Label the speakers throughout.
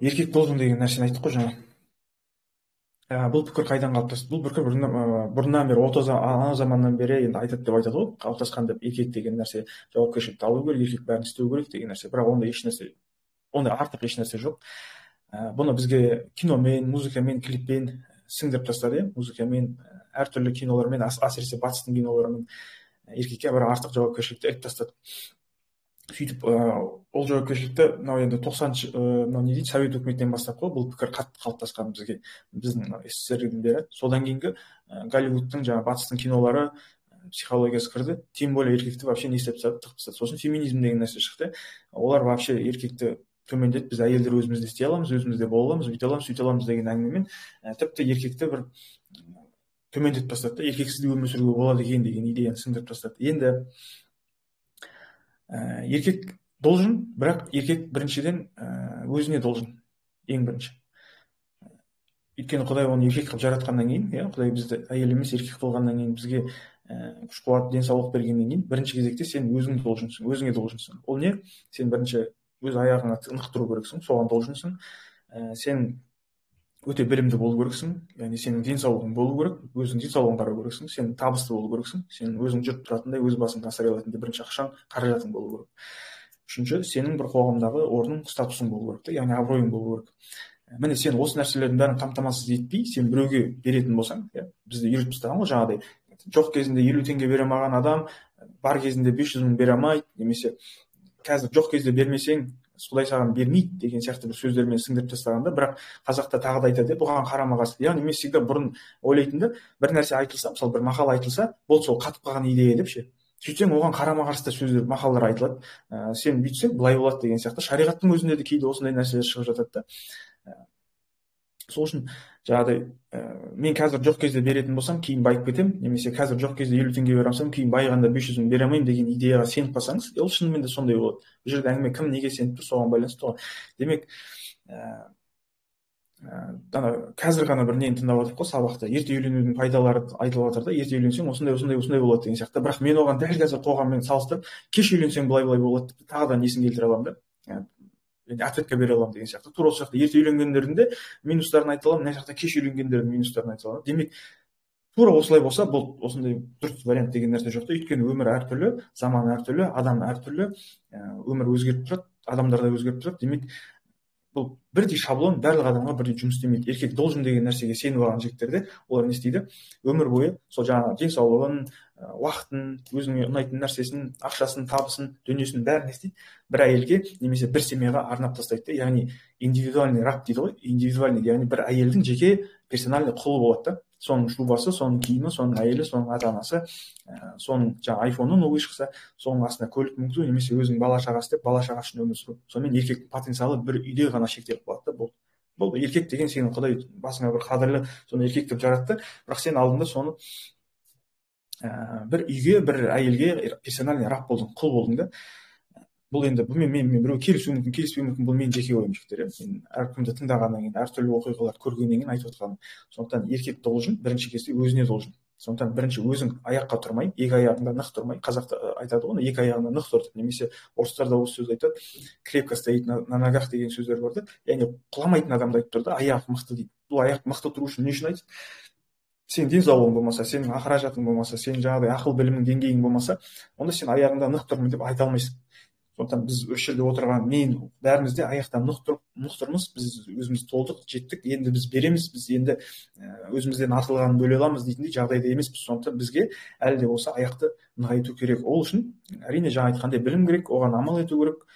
Speaker 1: Еркек должен деген нәрсені айттық қой жаңа. Бұл пікір қайдан қалыптасты? Бұл пікір бұрыннан бері, ана заманнан бері енді айтады деп айтады ғой, қалыптасқан деп. Еркек деген нәрсе жауапкершілікті алу керек, еркек бәрін істеу керек деген нәрсе. Бірақ ондай ешнәрсе, ондай артық ешнәрсе жоқ. Бұны бізге киномен, музыкамен, клиппен сіңдіріп тастады, иә, музыкамен, әртүрлі кинолармен, әсіресе батыстың киноларымен еркекке бір артық жауапкершілікті іліп тастады. Сөйтіп ол жауапкершілікті мынау енді 90-шы, мынау не дейді, совет өкіметінен бастап қой бұл пікір қатты қалыптасқан бізге, біздің СССР-ден бері. Содан кейінгі Голливудтың, жаңағы батыстың кинолары, психологиясы кірді. Тем более еркекті вообще не істеп тастады, тығып тастады. Сосын феминизм деген нәрсе шықты. Олар вообще еркекті төмендетіп, біз әйелдер өзіміз де істей аламыз, өзіміз де бола аламыз, бүйте аламыз, сөйте аламыз деген әңгімемен тіпті еркекті бір төмендетіп тастады да, еркексіз де өмір сүруге болады екен деген идеяны сіңдіріп тастады. Енді еркек должен, бірақ еркек біріншіден өзіне должен, ең бірінші. Өйткені Құдай оны еркек қылып жаратқаннан кейін, иә, Құдай бізді әйел емес, еркек қылғаннан кейін, бізге күш қуат, денсаулық бергеннен кейін, бірінші кезекте сен өзің долженсың, өзіңе долженсың. Ол не? Сен бірінші өз аяғыңа нық тұру керексің, соған долженсың. Сен өте білімді болу керексің, яғни сенің денсаулығың болу керек, өзің денсаулығыңды қарау керексің, сен табысты болу керексің, сен өзің жүріп тұратындай, өз басыңды асырай алатындай бірінші ақшаң, қаражатың болу керек. Үшінші, сенің бір қоғамдағы орның, статусың болу керек та, яғни абыройың болу керек. Міне, сен осы нәрселердің бәрін қамтамасыз етпей, сен біреуге беретін болсаң, иә, бізді үйретіп тастаған ғой жаңағыдай, жоқ кезінде 50 теңге бере алмаған адам бар кезінде 500 мың бере алмайды, немесе қазір жоқ кезде бермесең, Құдай саған бермейді деген сияқты бір сөздермен сіңдіріп тастаған да. Бірақ қазақта тағы да айтады, бұған қарама қарсы. Яғни мен всегда бұрын ойлайтынмын да, бір нәрсе айтылса, мысалы, бір мақал айтылса, болды, сол қатып қалған идея деп ше. Сөйтсең, оған қарама қарсы да сөздер, мақалдар айтылады. Сен бүйтсең, былай болады деген сияқты. Шариғаттың өзінде де кейде осындай нәрселер шығып жатады да. Сол үшін жаңағыдай мен қазір жоқ кезде беретін болсам, кейін байып кетемін, немесе қазір жоқ кезде 50 теңге бере алсам, кейін байығанда 500 мың бере алмаймын деген идеяға сеніп қалсаңыз, ол шынымен де сондай болады. Бұл жерде әңгіме кім неге сеніп тұр, соған байланысты ғой. Демек, ана қазір ғана бір нені тыңдап отырмық қой сабақта, ерте үйленудің пайдалары айтылып жатыр да, ерте үйленсең осындай, осындай, осындай болады деген сияқты. Бірақ мен оған дәл қазір қоғаммен салыстырып, кеш үйленсең былай былай болады деп тағы да несін келтіре аламын да, яғни ответка бере аламын деген сияқты. Тура осы жақта ерте үйленгендердің де минустарын айта аламын, мына жақта кеш үйленгендердің минустарын айта аламын. Демек, тура осылай болса, бұл осындай дұрыс вариант деген нәрсе жоқ та, өйткені өмір әртүрлі, заман әртүрлі, адам әртүрлі, өмір өзгеріп тұрады, адамдар да өзгеріп тұрады. Демек, бұл бірдей шаблон барлық адамға бірдей жұмыс істемейді. Еркек должен деген нәрсеге сеніп алған жігіттерде олар не істейді? Өмір бойы сол жаңағы денсаулығын, уақытын, өзіне ұнайтын нәрсесін, ақшасын, табысын, дүниесін бәрін не істейді? Бір әйелге немесе бір семьяға арнап тастайды да, яғни индивидуальный раб дейді ғой, индивидуальный, яғни бір әйелдің жеке персональный құлы болады да. Соның шубасы, соның киімі, соның әйелі, соның ата-анасы, соның жаңағы айфоны новый шықса, соның астына көлік мінгізу, немесе өзінің бала шағасы деп бала шағасы үшін өмір сүру. Сонымен еркектің потенциалы бір үйде ғана шектеліп қалады да, болды. Болды, еркек деген сені Құдай басыңа бір қадірлі, соны еркек деп жаратты, бірақ сен алдында соны бір үйге, бір әйелге персональный раб болдың, құл болдың да. Бұл енді бұнымен мен біреу келісуі мүмкін, келіспеуі мүмкін, бұл менің жеке ойым, жігіттер, иә. Мен әркімді тыңдағаннан кейін, әртүрлі оқиғаларды көргеннен кейін айтып отырғаным. Сондықтан еркек должен, бірінші кезде өзіне должен. Сондықтан бірінші өзің аяққа тұрмай, екі аяғыңда нық тұрмай, қазақта айтады ғой, екі аяғыңда нық тұр деп, немесе орыстар да осы сөзді айтады, крепко стоит на ногах деген сөздер бар да, яғни құламайтын адамды айтып тұр да, аяғы мықты дейді. Бұл аяқ мықты тұру үшін не үшін айтады? Сенің денсаулығың болмаса, сенің қаражатың болмаса, сенің жаңағыдай ақыл білімің деңгейің болмаса, онда сен аяғыңда нық тұрмын деп айта алмайсың. Сондықтан біз осы жерде отырған мен бәріміз де аяқтан нық тұрып, нық тұрмыз, біз өзіміз толдық, жеттік, енді біз береміз, біз енді өзімізден артылғанын бөле аламыз дейтіндей жағдайда емеспіз. Сондықтан бізге әлі де болса аяқты нығайту керек. Ол үшін әрине жаңа айтқандай білім керек, оған амал ету керек,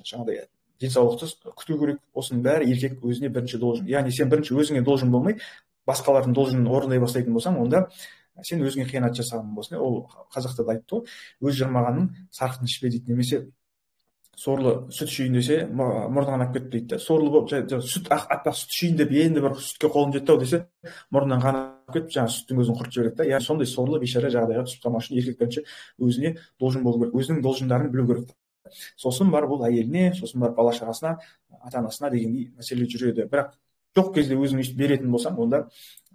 Speaker 1: жаңағыдай денсаулықты күту керек. Осының бәрі еркек өзіне бірінші должен. Яғни сен бірінші өзіңе должен болмай, басқалардың долженын орындай бастайтын болсаң, онда сен өзіңе қиянат жасаған болсың. Ол қазақта да айтты ғой, өз жырмағанның сарқытын ішпе дейді, немесе сорлы сүт ішейін десе, мұрнынан ағып кетті дейді да. Сорлы болып, сүт, аппақ сүт ішейін деп енді бір сүтке қолым жетті ау десе, мұрнынан қан ағып кетіп, жаңағы сүттің өзін құртып жібереді да. Яғни сондай сорлы бейшара жағдайға түсіп қалмау үшін еркек бірінші өзіне должен болу керек, өзінің должындарын білу керек. Сосын барып ол әйеліне, сосын барып бала шағасына, ата-анасына дегендей мәселе жүреді. Бірақ жоқ кезде өзің өйстіп беретін болсаң, онда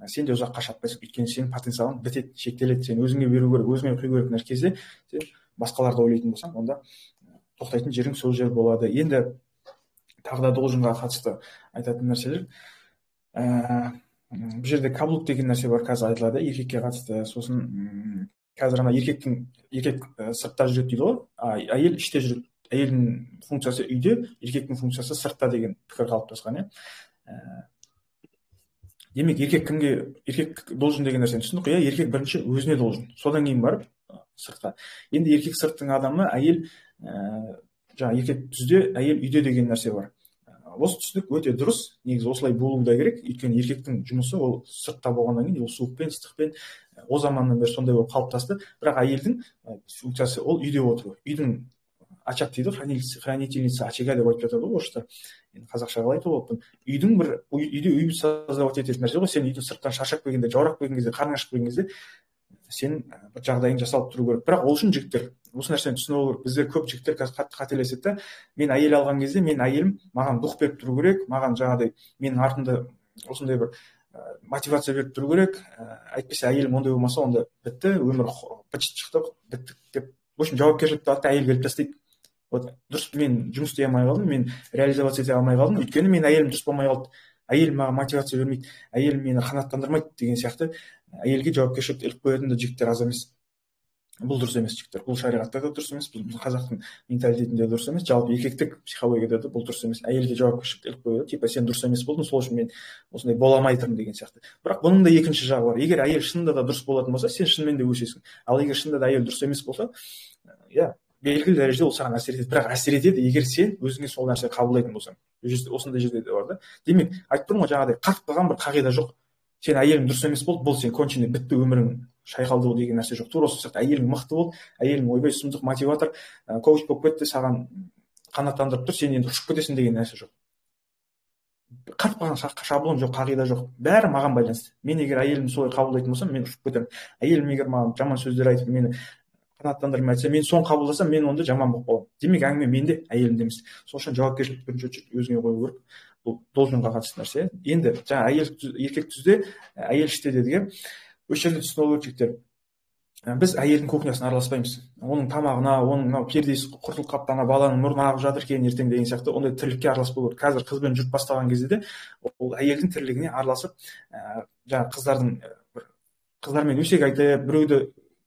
Speaker 1: сен де ұзаққа шатпайсың, өйткені сенің потенциалың бітеді, шектеледі. Сен өзіңе беру керек, өзіңе құю керек нәрсе кезде сен басқаларды ойлайтын болсаң, онда тоқтайтын жерің сол жер болады. Енді Тағы да долженға қатысты айтатын нәрселер. Бұл жерде каблук деген нәрсе бар, қазір айтылады еркекке қатысты. Сосын қазір ана еркек сыртта жүреді дейді ғой, әйел іште жүреді. Әйелдің функциясы үйде, еркектің функциясы сыртта деген пікір қалыптасқан, иә. Демек, еркек кімге, еркек должен деген нәрсені түсіндік қой, иә. Еркек бірінші өзіне должен, содан кейін барып сыртқа. Енді еркек сырттың адамы, әйел жаңа еркек түзде, әйел үйде деген нәрсе бар. Осы түсінік өте дұрыс, негізі осылай болу да керек, өйткені еркектің жұмысы ол сыртта болғаннан кейін ол суықпен, ыстықпен, о заманнан бері сондай болып қалыптасты. Бірақ әйелдің функциясы ол үйде отыру, үйдің очаг дейді, хранительница очага деп айтып жатады ғой орысша, енді қазақша қалай айтуға болады? Үйдің бір үйде үй создавать ететін нәрсе ғой. Сен үйден сырттан шаршап келгенде, жаурап келген кезде, қарның ашып келген кезде сен бір жағдайың жасалып тұру керек. Бірақ ол үшін жігіттер осы нәрсені түсініп алу керек. Біздер көп жігіттер қазір қатты қателеседі да, мен әйел алған кезде мен әйелім маған дух беріп тұру керек, маған жаңағыдай менің артымда осындай бір мотивация беріп тұру керек, әйтпесе әйелім ондай болмаса, онда бітті, өмір быт шықты, біттік деп, в общем, жауапкершілікті алады да, әйел беріп тастайды. Вот дұрыс, мен жұмыс істей алмай қалдым, мен реализоваться ете алмай қалдым, өйткені менің әйелім дұрыс болмай қалды, әйелім маған мотивация бермейді, әйелім мені қанағаттандырмайды деген сияқты әйелге жауапкершілікті іліп қоятын да жігіттер аз емес. Бұл дұрыс емес, жігіттер, бұл шариғатта да дұрыс емес, бұл қазақтың менталитетінде дұрыс емес, жалпы еркектік психологияда да бұл дұрыс емес. Әйелге жауапкершілікті іліп қояды, типа сен дұрыс емес болдың, сол үшін мен осындай бола алмай тұрмын деген сияқты. Бірақ бұның да екінші жағы бар. Егер әйел шынында да дұрыс болатын болса, сен шынымен де өсесің. Ал егер шынында да әйел дұрыс емес болса, иә, белгілі дәрежеде ол саған әсер етеді. Бірақ әсер етеді, егер сен өзіңе сол нәрсені қабылдайтын болсаң. Осындай жерде де бар да. Демек, айтып тұрмын ғой, жаңағыдай қатып қалған бір қағида жоқ. Сен әйелің дұрыс емес болды, бұл сен конченый, бітті, өмірің шайқалды деген нәрсе жоқ. Тура осы сияқты әйелің мықты болды, әйелің ойбай сұмдық мотиватор, коуч болып кетті, саған қанаттандырып тұр, сен енді ұшып кетесің деген нәрсе жоқ. Қатып қалған шаблон жоқ, қағида жоқ. Бәрі маған байланысты. Мен егер әйелімді солай қабылдайтын болсам, мен ұшып кетемін. Әйелім егер маған жаман сөздер айтып, мені қанаттандырмай айтса, мен соны қабылдасам, мен онда жаман болып қаламын. Демек, әңгіме менде, әйелімде емес. Сол үшін жауапкершілікті бірінші очередь өзіңе қою керек. Бұл долженға қатысты нәрсе. Енді жаңа әйел еркек түзде, әйел іште дедік, иә. Осы жерде түсініп алу керек, жігіттер. Біз әйелдің кухнясына араласпаймыз. Оның тамағына, оның мынау пердесі құртылып қалыпты, ана баланың мұрны ағып жатыр екен ертең деген сияқты ондай тірлікке араласпау керек. Қазір қызбен жүріп бастаған кезде де ол әйелдің тірлігіне араласып, жаңа қыздардың бір қыздармен өсек айтып, біреуді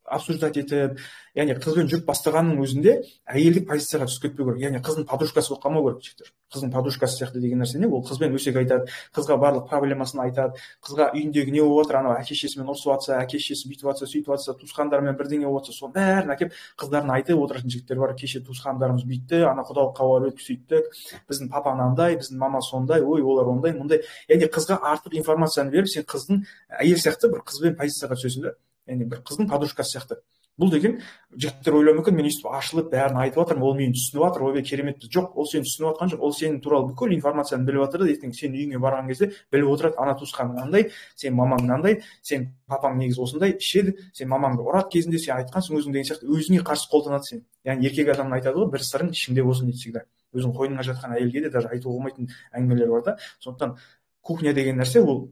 Speaker 1: обсуждать етіп, яғни қызбен жүріп бастағанның өзінде әйелдік позицияға түсіп кетпеу керек. Яғни қыздың подружкасы болып қалмау керек, жігіттер. Қыздың подружкасы сияқты деген нәрсе не? Ол қызбен өсек айтады, қызға барлық проблемасын айтады, қызға үйіндегі не болып жатыр, анау әке шешесімен ұрысып жатса, әке шешесі бүйтіп жатса, сөйтіп жатса, туысқандарымен бірдеңе болып жатса, соның бәрін әкеп қыздарына айтып отыратын жігіттер бар. Кеше туысқандарымыз бүйтті, ана құдалыққа барып едік, сөйттік, біздің папа мынандай, біздің мама сондай, ой, олар ондай, мұндай. Яғни қызға артық информацияны беріп, сен қыздың әйел сияқты бір қызбен позицияға түсесің да. Яғни бір қыздың подружкасы сияқты. Бұл деген жігіттер ойлауы мүмкін, мен өйстіп ашылып бәрін айтып жатырмын, ол мені түсініп жатыр, ойбай керемет. Жоқ, ол сені түсініп жатқан жоқ, ол сенің туралы бүкіл информацияны біліп жатыр да, ертең сен үйіңе барған кезде біліп отырады, ана туысқаның мынандай, сен мамаң мынандай, сен папаң негізі осындай, ішеді, сен мамаңды ұрады кезінде, сен айтқансың өзің деген сияқты, өзіңе қарсы қолданады сені. Яғни еркек адамның айтады ғой, бір сырың ішіңде болсын дейді всегда. Өзің қойныңа жатқан әйелге де даже айтуға болмайтын әңгімелер бар да. Сондықтан кухня деген нәрсе ол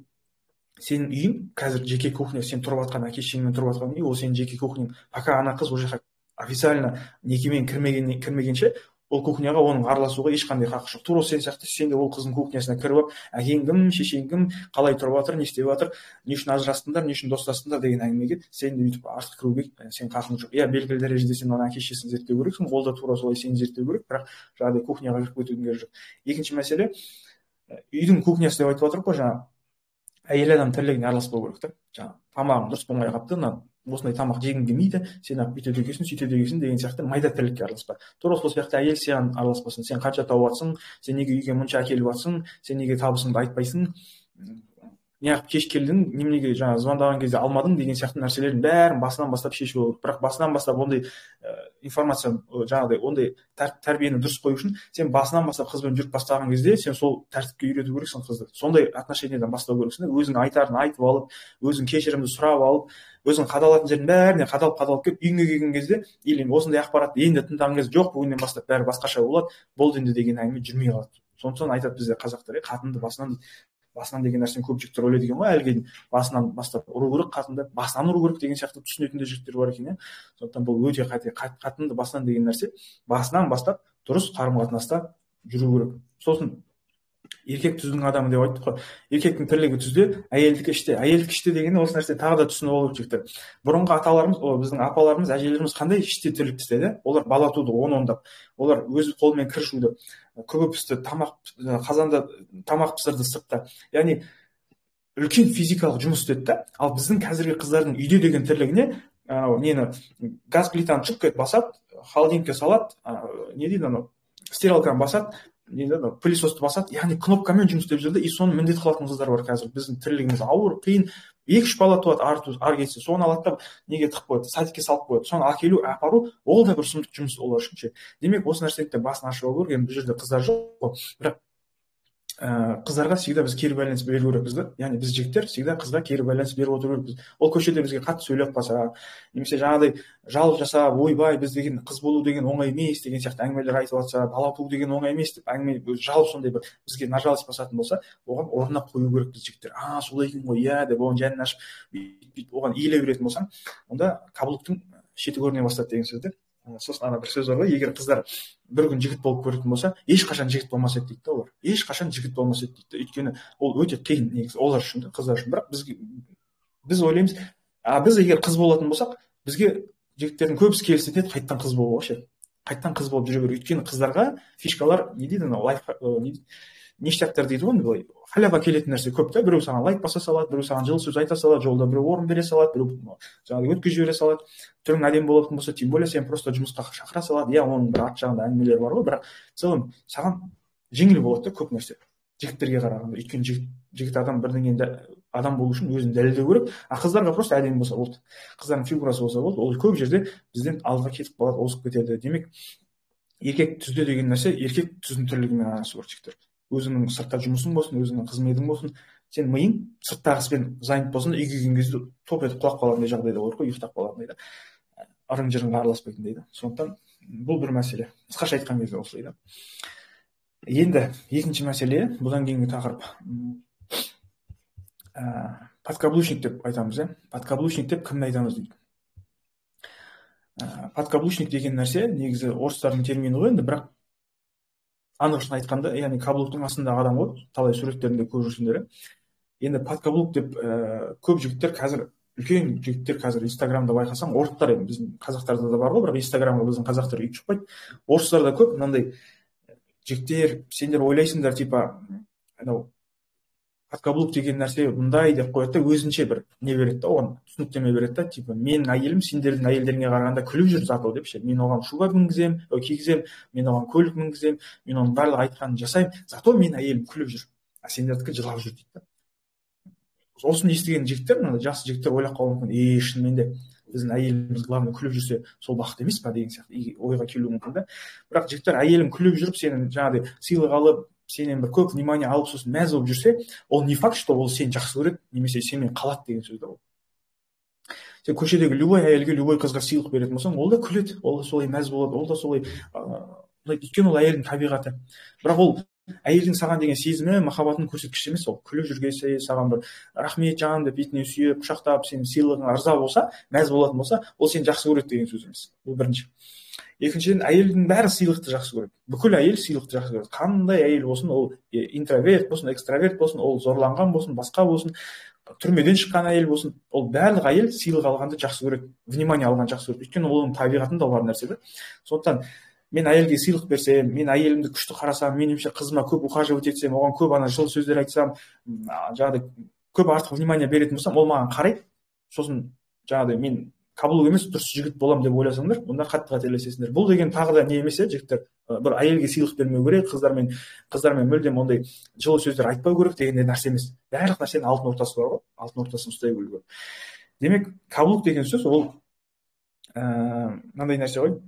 Speaker 1: сенің үйің, қазір жеке кухня, сен тұрып жатқан әке шешеңмен тұрып жатқан үй, ол сенің жеке кухняң. Пока ана қыз ол жаққа официально некемен кірмегенше, ол кухняға оның араласуға ешқандай хақы жоқ. Тура сен сияқты сен де ол қыздың кухнясына кіріп алып, әкең кім, шешең кім, қалай тұрып жатыр, не істеп жатыр, не үшін ажырастыңдар, не үшін достастыңдар деген әңгімеге сен де өйтіп артық кіруге сен хақың жоқ. Иә, белгілі дәрежеде сен оның әке шешесін зерттеу керексің, ол да тура солай сені зерттеу керек, бірақ жаңағыдай кухняға кіріп кетудің керегі жоқ. Екінші мәселе, үйдің кухнясы деп айтып жатырмық қой, жаңа әйел адам тірлігіне араласпау керек та. Жаңа тамағың дұрыс болмай қалыпты, мына осындай тамақ жегің келмейді, сен ақ бүйтеді екенсің, сөйтеді екенсің деген сияқты майда тірлікке араласпа. Тура сол сияқты әйел саған араласпасын. Сен қанша тауып жатсың, сен неге үйге мұнша әкеліп жатсың, сен неге табысыңды айтпайсың, неғып кеш келдің, неменеге жаңа звондаған кезде алмадың деген сияқты нәрселердің бәрін басынан бастап шешіп алу керек. Бірақ басынан бастап ондай информация, жаңағыдай ондай тәрбиені дұрыс қою үшін сен басынан бастап қызбен жүріп бастаған кезде сен сол тәртіпке үйрету керексің қызды. Сондай отношениеден бастау керексің. Өзің айтарын айтып алып, өзің кешірімді сұрап алып, өзің қадалатын жердің бәріне қадалып келіп үйіңе келген кезде или осындай ақпаратты енді тыңдаған кезде жоқ, бүгіннен бастап бәрі басқаша болады, болды енді деген әңгіме жүрмей қалады. Сондықтан айтады бізде қазақтар, қатынды басынан дейді. Басынан деген нәрсені көп жігіттер ойлайды екен ғой, әліге дейін басынан бастап ұру керек қатынды, басынан ұру керек деген сияқты түсінетін де жігіттер бар екен, иә. Сондықтан бұл өте қате. Қатынды басынан деген нәрсе, басынан бастап дұрыс қарым-қатынаста жүру керек. Сосын Еркек түздің адамы деп айттық қой. Еркектің тірлігі түзде, әйелдікі іште. Әйелдікі іште дегенде осы нәрсе тағы да түсініп алу керек, жігіттер. Бұрынғы аталарымыз, біздің апаларымыз, әжелеріміз қандай іште тірлік істеді? Олар бала туды он-ондап. Олар өз қолымен кір жуды, күбі пісті, тамақ қазанда тамақ пісірді сыртта. Яғни үлкен физикалық жұмыс істеді да. Ал біздің қазіргі қыздардың үйде деген тірлігіне нені, газ плитаны чүк етіп басады, холодильникке салады, не дейді анау, стиралканы басады, не дейді, пылесосты басады, яғни кнопкамен жұмыс істеп жүрді. И соны міндет қылатын қыздар бар қазір. Біздің тірлігіміз ауыр, қиын. 2-3 бала туады, ары кетсе, соны алады да неге тығып қояды, садикке салып қояды. Соны әкелу, апару, ол да бір сұмдық жұмыс олар үшін ше. Демек, осы нәрсені де басын ашып алу керек. Енді бұл жерде қыздар жоқ қой, бірақ қыздарға всегда біз кері байланыс беру керекпіз да. Яғни біз, жігіттер, всегда қызға кері байланыс беріп отыру керекпіз. Ол көшеде бізге қатты сөйлеп қалса, немесе жаңағыдай жалоб жасап, ойбай, біз деген қыз болу деген оңай емес деген сияқты әңгімелер айтып жатса, бала туу деген оңай емес деп әңгіме жалоб, сондай бір бізге на жалость басатын болса, оған орнына қою керекпіз, жігіттер. А, солай екен ғой, иә деп оған жанын ашып, бүйтіп оған иіле беретін болсаң, онда каблуктың шеті көріне бастады деген сөз де. Сосын ана бір сөз бар ғой, егер қыздар бір күн жігіт болып көретін болса, ешқашан жігіт болмас еді дейді да. Олар ешқашан жігіт болмас еді дейді. Өйткені ол өте қиын негізі олар үшін, қыздар үшін. Бірақ бізге, біз ойлаймыз, а біз егер қыз болатын болсақ, бізге жігіттердің көбісі келісетін еді қайтадан қыз болуға ше, қайтадан қыз болып жүре беру. Өйткені қыздарға фишкалар, не дейді анау, лайф не, ништяктар дейді ғой, былай халява келетін нәрсе көп та. Біреу саған лайк баса салады, біреу саған жылы сөз айта салады, жолда біреу орын бере салады, біреу жаңағыдай өткізіп жібере салады. Түрің әдемі болатын болса, тем более сені просто жұмысқа шақыра салады. Иә, оның бір арт жағында әңгімелері бар ғой, бірақ в целом саған жеңіл болады да көп нәрсе жігіттерге қарағанда. Өйткені жігіт адам бірдеңені адам болу үшін өзін дәлелдеу керек, а қыздарға просто әдемі болса болды, қыздардың фигурасы болса болды, ол көп жерде бізден алдыға кетіп қалады, озып кетеді. Демек, еркек түзде деген нәрсе еркек түздің тірлігімен айналысу керек, жігіттер. Өзіңнің сыртта жұмысың болсын, өзіңнің қызметің болсын, сен миың сырттағы іспен занят болсын, үйге келген кезде топ етіп құлап қалатындай жағдайда болады ғой, ұйықтап қалатындай да, ырың жырыңға араласпайтындай да. Сондықтан бұл бір мәселе, қысқаша айтқан кезде осылай да. Енді екінші мәселе, бұдан кейінгі тақырып, подкаблучник деп айтамыз, иә. Подкаблучник деп кімді айтамыз дейді. Подкаблучник деген нәрсе негізі орыстардың термині ғой енді, бірақ анығысын айтқанда, яғни каблуктың астындағы адам ғой, талай суреттерінде көріп жүрсіңдер. Енді подкаблук деп көп жігіттер қазір, үлкен жігіттер қазір Инстаграмда байқасаң, орыстар, енді біздің қазақтарда да бар ғой, бірақ Инстаграмға біздің қазақтар өйтіп шықпайды. Орыстарда көп мынандай жігіттер, сендер ойлайсыңдар, типа анау подкаблук деген нәрсе мындай деп қояды да, өзінше бір не береді да, оған түсініктеме береді да, типа менің әйелім сендердің әйелдеріңе қарағанда күліп жүр зато деп ше, мен оған шуба мінгіземін, кигіземін, мен оған көлік мінгіземін, мен оның барлық айтқанын жасаймын, зато менің әйелім күліп жүр, а сендердікі жылап жүр дейді да. Осыны естіген жігіттер, мынандай жақсы жігіттер ойлап қалуы мүмкін, е, шынымен де біздің әйеліміз главное күліп жүрсе, сол бақыт емес па деген сияқты ойға келуі мүмкін да. Бірақ, жігіттер, әйелің күліп жүріп, сенің жаңағыдай сыйлық алып, сенен бір көп внимание алып, сосын мәз болып жүрсе, ол не факт, что ол сені жақсы көреді немесе сенімен қалады деген сөз да. Ол сен көшедегі любой әйелге, любой қызға сыйлық беретін болсаң, ол да күледі, ол да солай мәз болады, ол да солай өйткені ол әйелдің табиғаты. Бірақ ол әйелдің саған деген сезімі, махаббатының көрсеткіші емес. Ол күліп жүргесе, саған бір рахмет, жаным деп бетінен сүйіп, құшақтап, сенің сыйлығыңа ырза болса, мәз болатын болса, ол сені жақсы көреді деген сөз емес. Бұл бірінші. Екіншіден, әйелдің бәрі сыйлықты жақсы көреді. Бүкіл әйел сыйлықты жақсы көреді. Қандай әйел болсын, ол интроверт болсын, экстраверт болсын, ол зорланған болсын, басқа болсын, түрмеден шыққан әйел болсын, ол барлық әйел сыйлық алғанды жақсы көреді, внимание алғанды жақсы көреді. Өйткені ол оның табиғатында бар нәрсе да. Сондықтан мен әйелге сыйлық берсем, мен әйелімді күшті қарасам, меніңше қызыма көп ухаживать етсем, оған көп ана жылы сөздер айтсам, жаңағыдай көп артық внимание беретін болсам, ол маған қарайды, сосын жаңағыдай мен каблук емес, дұрыс жігіт боламын деп ойласаңдар, онда қатты қателесесіңдер. Бұл деген тағы да не емес, иә, жігіттер, бір әйелге сыйлық бермеу керек, қыздармен мүлдем ондай жылы сөздер айтпау керек деген де нәрсе емес. Барлық нәрсенің алтын ортасы бар ғой, алтын ортасын ұстай білу керек. Демек, каблук деген сөз ол мынандай нәрсе ғой.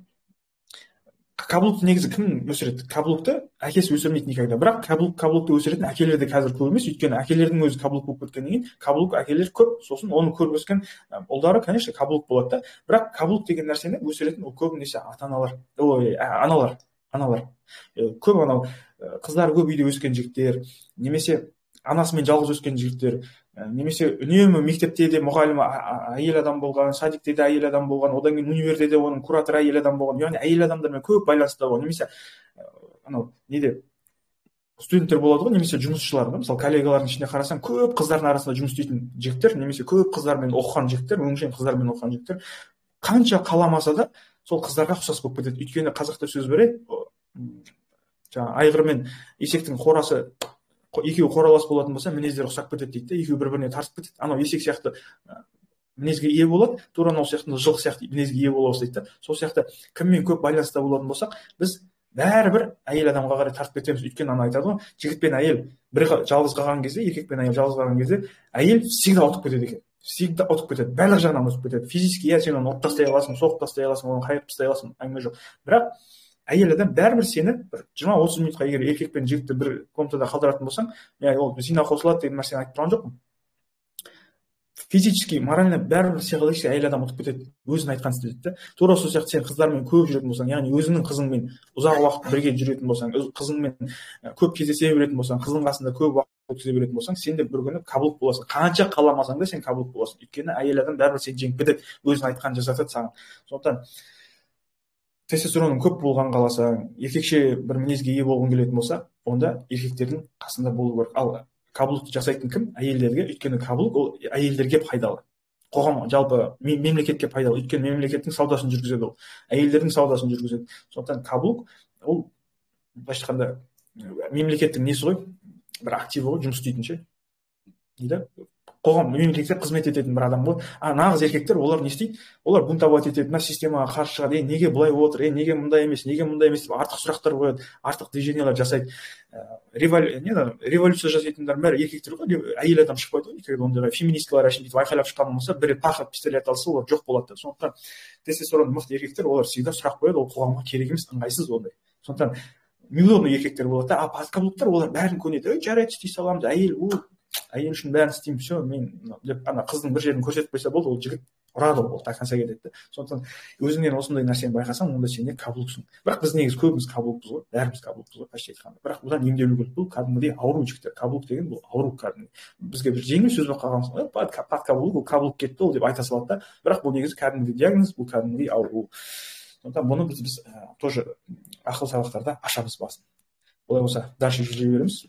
Speaker 1: Каблукты негізі кім өсіреді? Каблукты әкесі өсірмейді никогда. Бірақ каблукты өсіретін әкелер де қазір көп емес, өйткені әкелердің өзі каблук болып кеткеннен кейін каблук әкелер көп, сосын оны көріп өскен ұлдары, конечно, каблук болады да. Бірақ каблук деген нәрсені өсіретін ол көбінесе ата аналар, ой, аналар, аналар. Көп анау қыздары көп үйде өскен жігіттер, немесе анасымен жалғыз өскен жігіттер, немесе үнемі мектепте де мұғалім әйел адам болған, садикте де әйел адам болған, одан кейін универде де оның кураторы әйел адам болған, яғни әйел адамдармен көп байланыста болған, немесе анау неде Студенттер болады ғой, немесе жұмысшылар да. Мысалы, коллегалардың ішінде қарасаң, көп қыздардың арасында жұмыс істейтін жігіттер немесе көп қыздармен оқыған жігіттер, өңшең қыздармен оқыған жігіттер қанша қаламаса да, сол қыздарға ұқсас болып кетеді. Өйткені қазақта сөз бар, жаңағы айғыр мен есектің қорасы, екеуі қоралас болатын болса, мінездері ұқсап кетеді дейді да, екеуі бір біріне тартып кетеді. Анау есек сияқты мінезге ие болады, тура анау сияқты жылқы сияқты мінезге ие бола бастайды да. Сол сияқты кіммен көп байланыста болатын болсақ, біз бәрібір әйел адамға қарай тартып кетеміз. Өйткені ана айтады ғой, жігіт пен әйел бір жалғыз қалған кезде, еркек пен әйел жалғыз қалған кезде, әйел всегда ұтып кетеді екен, всегда ұтып кетеді, барлық жағынан ұтып кетеді. Физически, иә, сен оны ұрып тастай аласың, соғып тастай аласың, оны қайырып тастай аласың, әңгіме жоқ. Бірақ әйел адам бәрібір сені бір 20-30 минутқа, егер еркек пен жігітті бір комнатада қалдыратын болсаң, ол зина қосылады деген нәрсені айтып тұрған жоқпын, физически, морально, бәрібір психологически әйел адам ұтып кетеді, өзінің айтқанын істетеді да. Тура сол сияқты сен қыздармен көп жүретін болсаң, яғни өзіңнің қызыңмен ұзақ уақыт бірге жүретін болсаң, қызыңмен көп кездесе беретін болсаң, қыздың қасында көп уақыт өткізе беретін болсаң, сен де бір күні каблук боласың. Қанша қаламасаң да, сен каблук боласың. Өйткені әйел адам бәрібір сені жеңіп кетеді, өзінің айтқанын жасатады саған. Сондықтан тестостеронның көп болғанын қаласаң, еркекше бір мінезге ие болғың келетін болса, онда еркектердің қасында болу керек. Ал каблукты жасайтын кім? Әйелдерге. Өйткені каблук ол әйелдерге пайдалы, қоғам, жалпы мемлекетке пайдалы. Өйткені мемлекеттің саудасын жүргізеді, ол әйелдердің саудасын жүргізеді. Сондықтан каблук ол, былайша айтқанда, мемлекеттің несі ғой, бір активі ғой, жұмыс істейтін ше дейді, қоғам, мемлекетке қызмет ететін бір адам ғой. А нағыз еркектер, олар не істейді? Олар бунтовать етеді, мына системаға қарсы шығады: «Ей, неге бұлай болып отыр? Ей, неге мындай емес, неге мындай емес?» – деп артық сұрақтар қояды, артық движениялар жасайды. Не, революция жасайтындар бәрі еркектер ғой, әйел адам шықпайды ғой никогда ондайға. Феминисткалар әшейін бүйтіп айқайлап шыққан болмаса, бірі пах пистолет алса, олар жоқ болады да. Сондықтан тестостерон мықты еркектер, олар всегда сұрақ қояды, ол қоғамға керек емес, ыңғайсыз ондай. Сондықтан неудобный еркектер болады да. А подкаблуктар, олар бәрін көнеді: «Ей, жарайды, істей саламыз, әйел, у әйел үшін бәрін істеймін, все, мен», – деп. Ана қыздың бір жерін көрсетіп қойса болды, ол жігіт ұрады, ол до конца кетеді да. Сондықтан өзіңнен осындай нәрсені байқасаң, онда сен не, каблуксың. Бірақ біз негізі көбіміз каблукпыз ғой, бәріміз каблукпыз ғой, почти айтқанда. Бірақ бұдан емделу керек, бұл кәдімгідей ауру, жігіттер. Каблук деген бұл ауру кәдімгі. Бізге бір жеңіл сөз болып қалған, «под каблук», ол каблук кетті ол деп айта салады да. Бірақ бұл негізі кәдімгідей диагноз, бұл кәдімгідей ауру. Сондықтан бұны біз тоже ақыл сабақтарда ашамыз басын. Олай болса, дальше жүре береміз.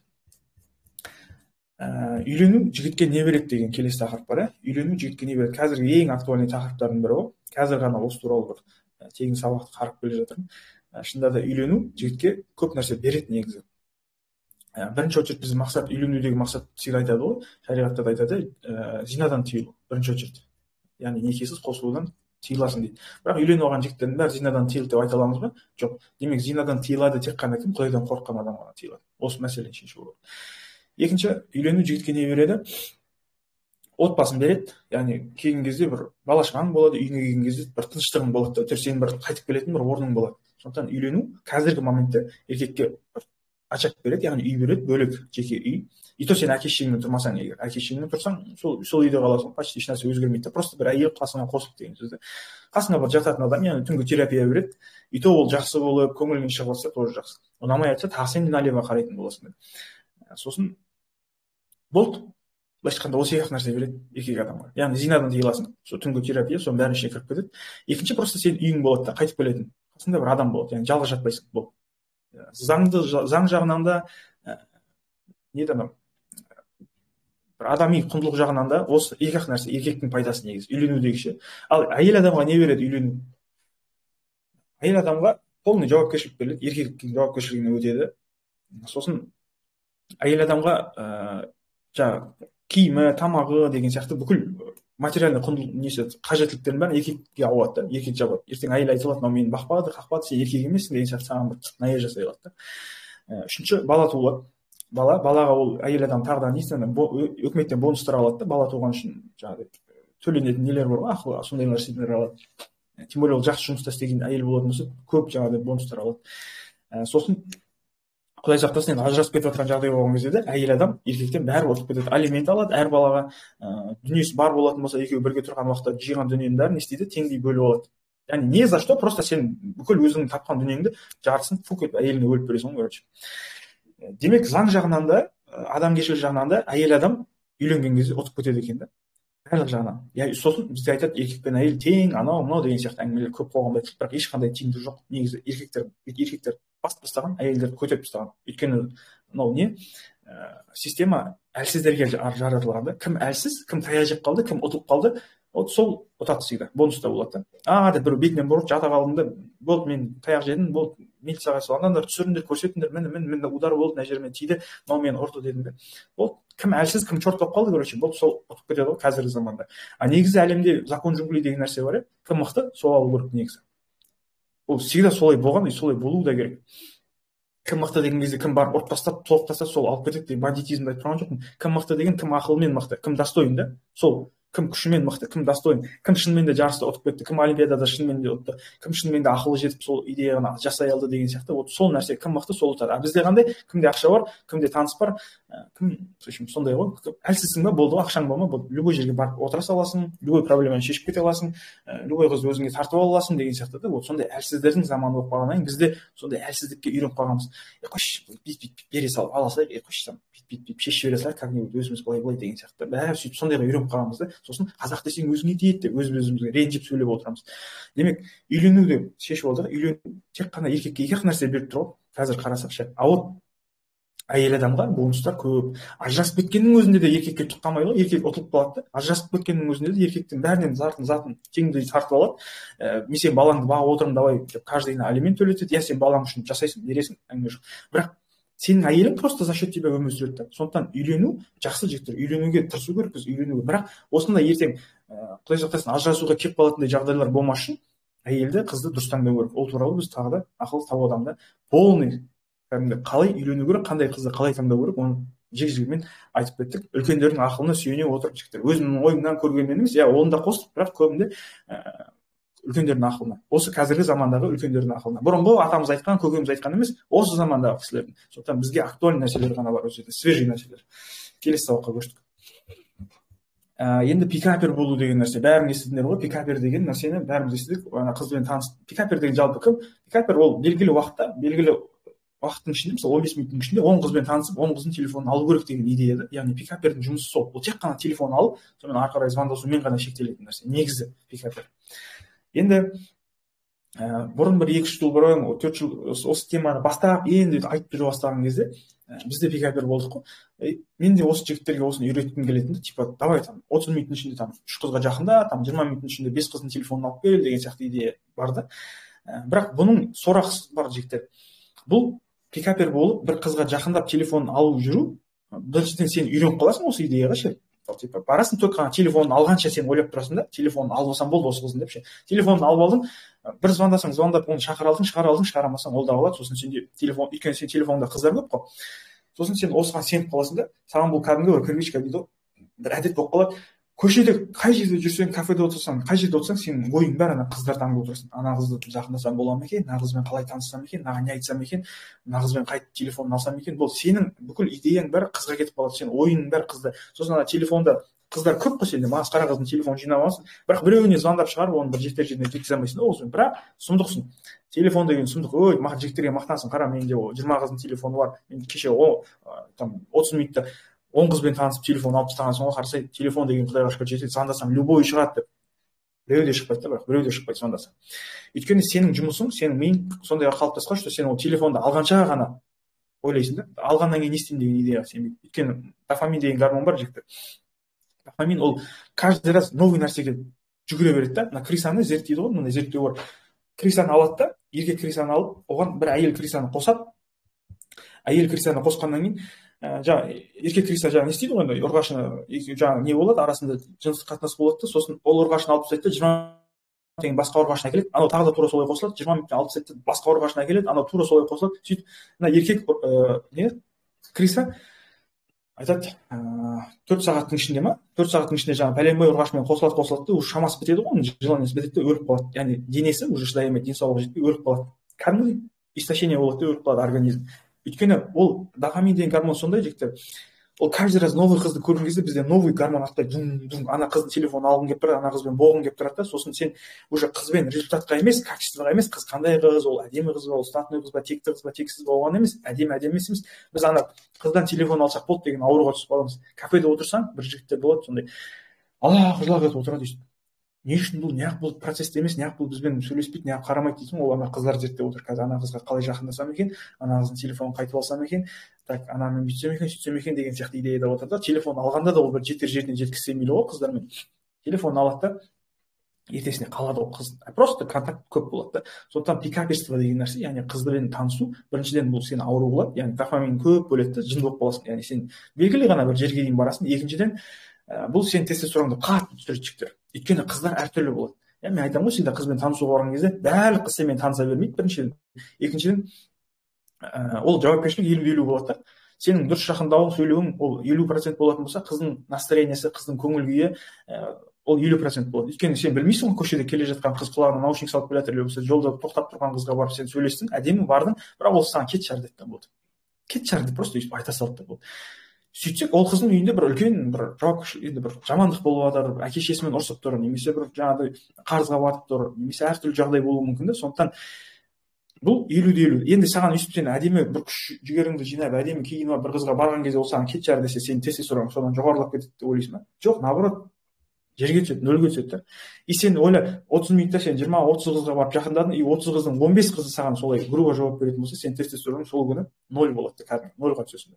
Speaker 1: Үйлену жігітке не береді деген келесі тақырып бар, иә. Үйлену жігітке не береді? Қазіргі ең актуальный тақырыптардың бірі ғой. Қазір ғана осы туралы бір тегін сабақты қарап келе жатырмын. Шынында да, үйлену жігітке көп нәрсе береді негізі. Бірінші очередь біздің мақсат, үйленудегі мақсат, всегда айтады ғой, шариғатта да айтады, зинадан тыйылу бірінші очередь, яғни некесіз қосылудан тыйыласың дейді. Бірақ үйленіп алған жігіттердің бәрі зинадан тыйылды деп айта аламыз ба? Жоқ. Демек, зинадан тыйылады тек қана кім? Құдайдан қорыққан адам ғана тыйылады. Осы мәселені шешу керек. Екінші, үйлену жігітке не береді? Отбасын береді, яғни келген кезде бір бала шағаң болады, үйіңе келген кезде бір тыныштығың болады да, сенің бір қайтып келетін бір орның болады. Сондықтан үйлену қазіргі моментте еркекке бір очаг береді, яғни үй береді, бөлек жеке үй. И то сен әке шешеңмен тұрмасаң. Егер әке шешеңмен тұрсаң, сол үйде қаласың, почти ешнәрсе өзгермейді да. Просто бір әйел қасыңа қосылды деген сөз да, қасыңа бір жататын адам, яғни түнгі терапия береді. И то ол жақсы болып, көңіліңнен шығып жатса, тоже жақсы, ұнамай жатса, тағы сен налево қарайтын боласың. Сосын болды. Былайша айтқанда, осы екі ақ нәрсе береді еркек адамға, яғни зинадан тыйыласың, сол түнгі терапия, соның бәрінің ішіне кіріп кетеді. Екінші, просто сенің үйің болады да, қайтып келетін қасыңда бір адам болады, яғни жалғыз жатпайсың болды. Заңды, заң жағынан да, не еді, анау бір адами құндылық жағынан да осы екі ақ нәрсе еркектің пайдасы негізі үйленудегі ше. Ал әйел адамға не береді үйлену? Әйел адамға полный жауапкершілік беріледі, еркектің жауапкершілігіне өтеді. Сосын әйел адамға жаңағы киімі, тамағы деген сияқты бүкіл материальный құндылық несі, қажеттіліктердің бәрін еркекке ауады да, еркек жабады. Ертең әйел айта алады: «Мынау мені бақпады, қақпады, сен еркек емессің» деген сияқты, саған бір наезд жасай алады да. Үшінші, бала туылады. Балаға ол әйел адам тағы да не, өкіметтен бонустар алады да, бала туған үшін жаңағыдай төленетін нелер бар ғой, ақылы, сондай нәрселер алады. Тем более ол жақсы жұмыста істеген әйел болатын болса, көп жаңағыдай бонустар алады. Сосын, құдай сақтасын, енді ажырасып кетіп жатқан жағдай болған кезде де әйел адам еркектен бәрі ұтып кетеді: алимент алады әр балаға, дүниесі бар болатын болса, екеуі бірге тұрған уақытта жиған дүниенің бәрін не істейді? Теңдей бөліп алады. Яғни не за что, просто сен бүкіл өзіңнің тапқан дүниеңді жартысын фук етіп әйеліңе бөліп бересің ғой, короче. Демек, заң жағынан да, адамгершілік жағынан да әйел адам үйленген кезде ұтып кетеді екен да, барлық жағынан, иә. Сосын бізде айтады, еркек пен әйел тең, анау мынау деген сияқты әңгімелер көп қоғамда айтылады. Бірақ ешқандай теңдік жоқ негізі. Еркектер басып тастаған, әйелдерді көтеріп тастаған, өйткені Мынау не, система әлсіздерге жаратылған да. Кім әлсіз, кім таяқ жеп қалды, кім ұтылып қалды, вот сол ұтады всегда, бонуста болады да. А деп біреу бетінен бұрып жата қалдым да, болды, мен таяқ жедім, болды, милицияға звондаңдар, түсіріңдер, көрсетіңдер, міне, міне, міне, удар болды, мына жеріме тиді, мынау мені ұрды дедім де. Болды, кім әлсіз, кім черт болып қалды, короче, болды, сол ұтып кетеді ғой қазіргі заманда. А негізі әлемде закон джунглей деген нәрсе бар, иә, кім мықты, сол алу керек негізі. Ол всегда солай болған и солай болуы да керек. Кім мықты деген кезде кім барып ұрып тастап, соғып тастап, сол алып кетеді деген бандитизмді айтып тұрған жоқпын. Кім мықты деген кім ақылымен мықты, кім достоин да, сол кім күшімен мықты, кім достоин, кім шынымен де жарыста ұтып кетті, кім олимпиадада шынымен де ұтты, кім шынымен де ақылы жетіп сол идеяны жасай алды деген сияқты. Вот сол нәрсе, кім мықты, сол ұтады. А бізде қандай? Кімде ақша бар, кімде таныс бар, кім, в общем, сондай ғой. Әлсізсің ба, болды ғой, ақшаң бар ма, болды, любой жерге барып отыра саласың, любой проблеманы шешіп кете аласың, любой қызды өзіңе тартып ала аласың деген сияқты да. Вот сондай әлсіздердің заманы болып қалғаннан кейін біз де сондай әлсіздікке үйреніп қалғанбыз. Е, қойшы, бүйтіп бүйтіп бере салып ала салайық, е, қойшы, там бүйтіп бүйтіп бүйтіп шешіп жібере салайық как-нибудь өзіміз, былай былай деген сияқты. Бәрі сөйтіп сондайға үйреніп қалғанбыз да. Сосын қазақ десең өзіңе тиеді деп өз өзімізге ренжіп сөйлеп отырамыз. Демек, үйлену деп шешіп алдық. Үйлену тек қана еркекке екі ақ нәрсе беріп тұр ғой қазір қарасақ ше. А вот әйел адамға бонустар көп. Ажырасып кеткеннің өзінде де еркекке түк қалмайды ғой, еркек ұтылып қалады да. Ажырасып кеткеннің өзінде де еркектің бәрінен затын теңдей тартып алады. Мен сенің балаңды бағып отырмын, давай деп каждый айына алимент төлетеді. Иә, сен балаң үшін жасайсың, бересің, әңгіме жоқ. Бірақ сенің әйелің просто за счет тебя өмір сүреді да. Сондықтан үйлену жақсы, жігіттер, үйленуге тырысу керекпіз, үйленуге. Бірақ осындай ертең, құдай сақтасын, ажырасуға келіп қалатындай жағдайлар болмас үшін әйелді, қызды дұрыс таңдау керек. Ол туралы біз тағы да ақыл тауып адамда полный кәдімгі қалай үйлену керек, қандай қызды қалай таңдау керек, оны жік жігімен айтып кеттік. Үлкендердің ақылына сүйене отырып, жігіттер, өзімнің ойымнан көргеннен емес, иә, оны да қостық, бірақ көбінде үлкендердің ақылына, осы қазіргі замандағы үлкендердің ақылына, бұрынғы атамыз айтқан, көкеміз айтқан емес, осы замандағы кісілердің. Сондықтан бізге актуальный нәрселер ғана бар осы жерде, свежий нәрселер. Келесі сабаққа көштік. Енді пикапер болу деген нәрсе бәрін естідіңдер ғой. Пикапер деген нәрсені бәріміз естідік. Ана қызбен таныс. Пикапер деген жалпы кім? Пикапер ол белгілі уақытта, белгілі уақыттың ішінде, мысалы, 15 минуттың ішінде 10 қызбен танысып, 10 қыздың телефонын алу керек деген идея да. Яғни пикапердің жұмысы сол, ол тек қана телефон алып, сонымен ары қарай звондасумен ғана шектелетін нәрсе негізі пикапер. Енді бұрын бір 2-3 жыл бұрын, 4 жыл осы теманы бастап, енді айтып жүре бастаған кезде, біз де пикапер болдық қой. Мен де осы жігіттерге осыны үйреткім келетін да, типа давай, там 30 минуттың ішінде там үш қызға жақында, там 20 минуттың ішінде бес қыздың телефонын алып кел деген сияқты идея бар да. Бірақ бұның сорақысы бар, жігіттер. Бұл пикапер болып, бір қызға жақындап, телефонын алып жүру, біріншіден, сен үйреніп қаласың осы идеяға ше. Типа барасың, только қана телефонын алғанша сен ойлап тұрасың да, телефонын алып алсам болды осы қыздың деп ше. Телефонын алып алдың, бір звондасаң, звондап оны шақыра алдың, шығара алдың, шығара алмасаң, ол да қалады. Сосын сенде телефон, өйткені сен телефонда қыздар көп қой. Сосын сен осыған сеніп қаласың да, саған бұл кәдімгі бір привычка дейді ғой, бір әдет болып қалады. Көшеде қай жерде жүрсең, кафеде отырсаң, қай жерде отырсаң, сенің ойың бәрі ана қыздарды аңдып отырасың. Ана қызды жақындасам бола ма екен, мына қызбен қалай таныссам екен, мынаған не айтсам екен, мына қызбен қайтып телефонын алсам екен. Бұл сенің бүкіл идеяң бәрі қызға кетіп қалады, сенің ойыңның бәрі қызда. Сосын ана телефонда қыздар көп қой, сенде масқара қыздың телефонын жинап аласың, бірақ біреуіне звондап шығарып, оны бір жетер жеріне жеткізе алмайсың да осымен. Бірақ сұмдықсың, телефон деген сұмдық. Ой, маған жігіттерге мақтансың: қара, менде 20 қыздың телефоны бар, мен кеше там 30 минутта 10 қызбен танысып, телефон алып тастағансың ғой, қарасай, телефон деген құдайға шүкір жетеді, звондасам, любой шығады деп. Біреу де шықпайды да, бірақ біреу де шықпайды звондаса. Өйткені сенің жұмысың, сенің миың сондайға қалыптасқан, что сен ол телефонды алғанша ғана ойлайсың да, алғаннан кейін не істеймін деген идеяға сенбейді. Өйткені дофамин деген гормон бар, жігіттер. Дофамин ол каждый раз новый нәрсеге жүгіре береді да. Мына крысаны зерттейді ғой, мынандай зерттеу бар. Крысаны алады да, еркек крысаны алып, оған бір әйел крысаны қосады. Әйел крысаны қосқаннан кейін, жаңағы еркек крыса жаңағы не істейді ғой енді, ұрғашыны жаңағы не болады, арасында жыныстық қатынас болады да. Сосын ол ұрғашын алып тастайды да, 20 минуттан басқа ұрғашын әкеледі. Анау тағы да тура солай қосылады. 20 минуттан алып тастайды да, басқа ұрғашын әкеледі, анау тура солай қосылады. Сөйтіп мына еркек не крыса айтады, 4 сағаттың ішінде ма, 4 сағаттың ішінде жаңағы пәленбай ұрғашымен қосылады, қосылады да, уже шамасы бітеді ғой, оның желаниесі бітеді да, өліп қалады. Яғни денесі уже шыдай алмайды, денсаулығы жетпей өліп қалады, кәдімгідей истощение болады да, өліп қалады организм. Өйткені ол дофамин деген гормон сондай, жігіттер, ол каждый раз новый қызды көрген кезде бізде новый гормон атпайды, дум дум, ана қыздың телефонын алғың келіп тұрады, ана қызбен болғың келіп тұрады да. Сосын сен уже қызбен результатқа емес, качествоға емес, қыз қандай қыз, ол әдемі қыз ба, ол статный қыз ба, текті қыз ба, тексіз ба, оған емес, әдемі, әдемі емес, біз ана қыздан телефон алсақ болды деген ауруға түсіп қаламыз. Кафеде отырсаң, бір жігіттер болады сондай, алақ жұлақ етіп отырады өйстіп. Не үшін бұл, неғып бұл процессте емес, неғып бұл бізбен сөйлеспейді, неғып қарамайды дейсің. Ол ана қыздар зерттеп отыр қазір: ана қызға қалай жақындасам екен, ана қыздың телефонын қайтып алсам екен, так, анамен бүйтсем екен, сөйтсем екен деген сияқты идеяда отыр да. Телефон алғанда да ол бір жетер жеріне жеткізсе мейлі ғой қыздармен. Телефон алады да, ертесіне қалады ғой қыз, просто контакт көп болады да. Сондықтан пикаперство деген нәрсе, яғни қызбен танысу, біріншіден, бұл сені ауру қылады, яғни дофамин көп бөледі да, жын болып қаласың, яғни сен белгілі ғана бір жерге дейін барасың. Екіншіден, бұл сенің тестостероныңды қатты түсіреді, жігіттер, өйткені қыздар әртүрлі болады. Иә, мен айтамын ғой всегда, қызбен танысуға барған кезде барлық қыз сенімен таныса бермейді, біріншіден. Екіншіден, ол жауапкершілік 50:50 болады да. Сенің дұрыс жақындауың, сөйлеуің ол 50% болатын болса, қыздың настроение сі, қыздың көңіл күйі ол 50% болады. Өйткені сен білмейсің ғой, көшеде келе жатқан қыз құлағына наушник салып келе жатыр или болмаса жолда тоқтап тұрған қызға барып сен сөйлестің, әдемі бардың, бірақ ол саған «Кетші ары» деді да болды. «Кетші ары» деп просто өйстіп айта салды да болды. Сөйтсек, ол қыздың үйінде бір үлкен бір жауапкершілік, енді бір жамандық болып жатыр, әке шешесімен ұрысып тұр немесе бір жаңағыдай қарызға батып тұр немесе әртүрлі жағдай болуы мүмкін да. Сондықтан бұл 50:50. Енді саған өйстіп, сен әдемі бір күш жігеріңді жинап, әдемі киініп алып бір қызға барған кезде, ол саған «Кетші ары» десе, сенің тестостероның содан жоғарылап кетеді деп ойлайсың ба? Жоқ, наоборот, жерге түседі, нөлге түседі да. И сен ойла, 30 минутта сен 20-30 қызға барып жақындадың, и 30 қыздың 15 қызы саған солай грубо жауап беретін болса, сенің тестостероның сол күні ноль болады да, кәдімгі нольға түсесің.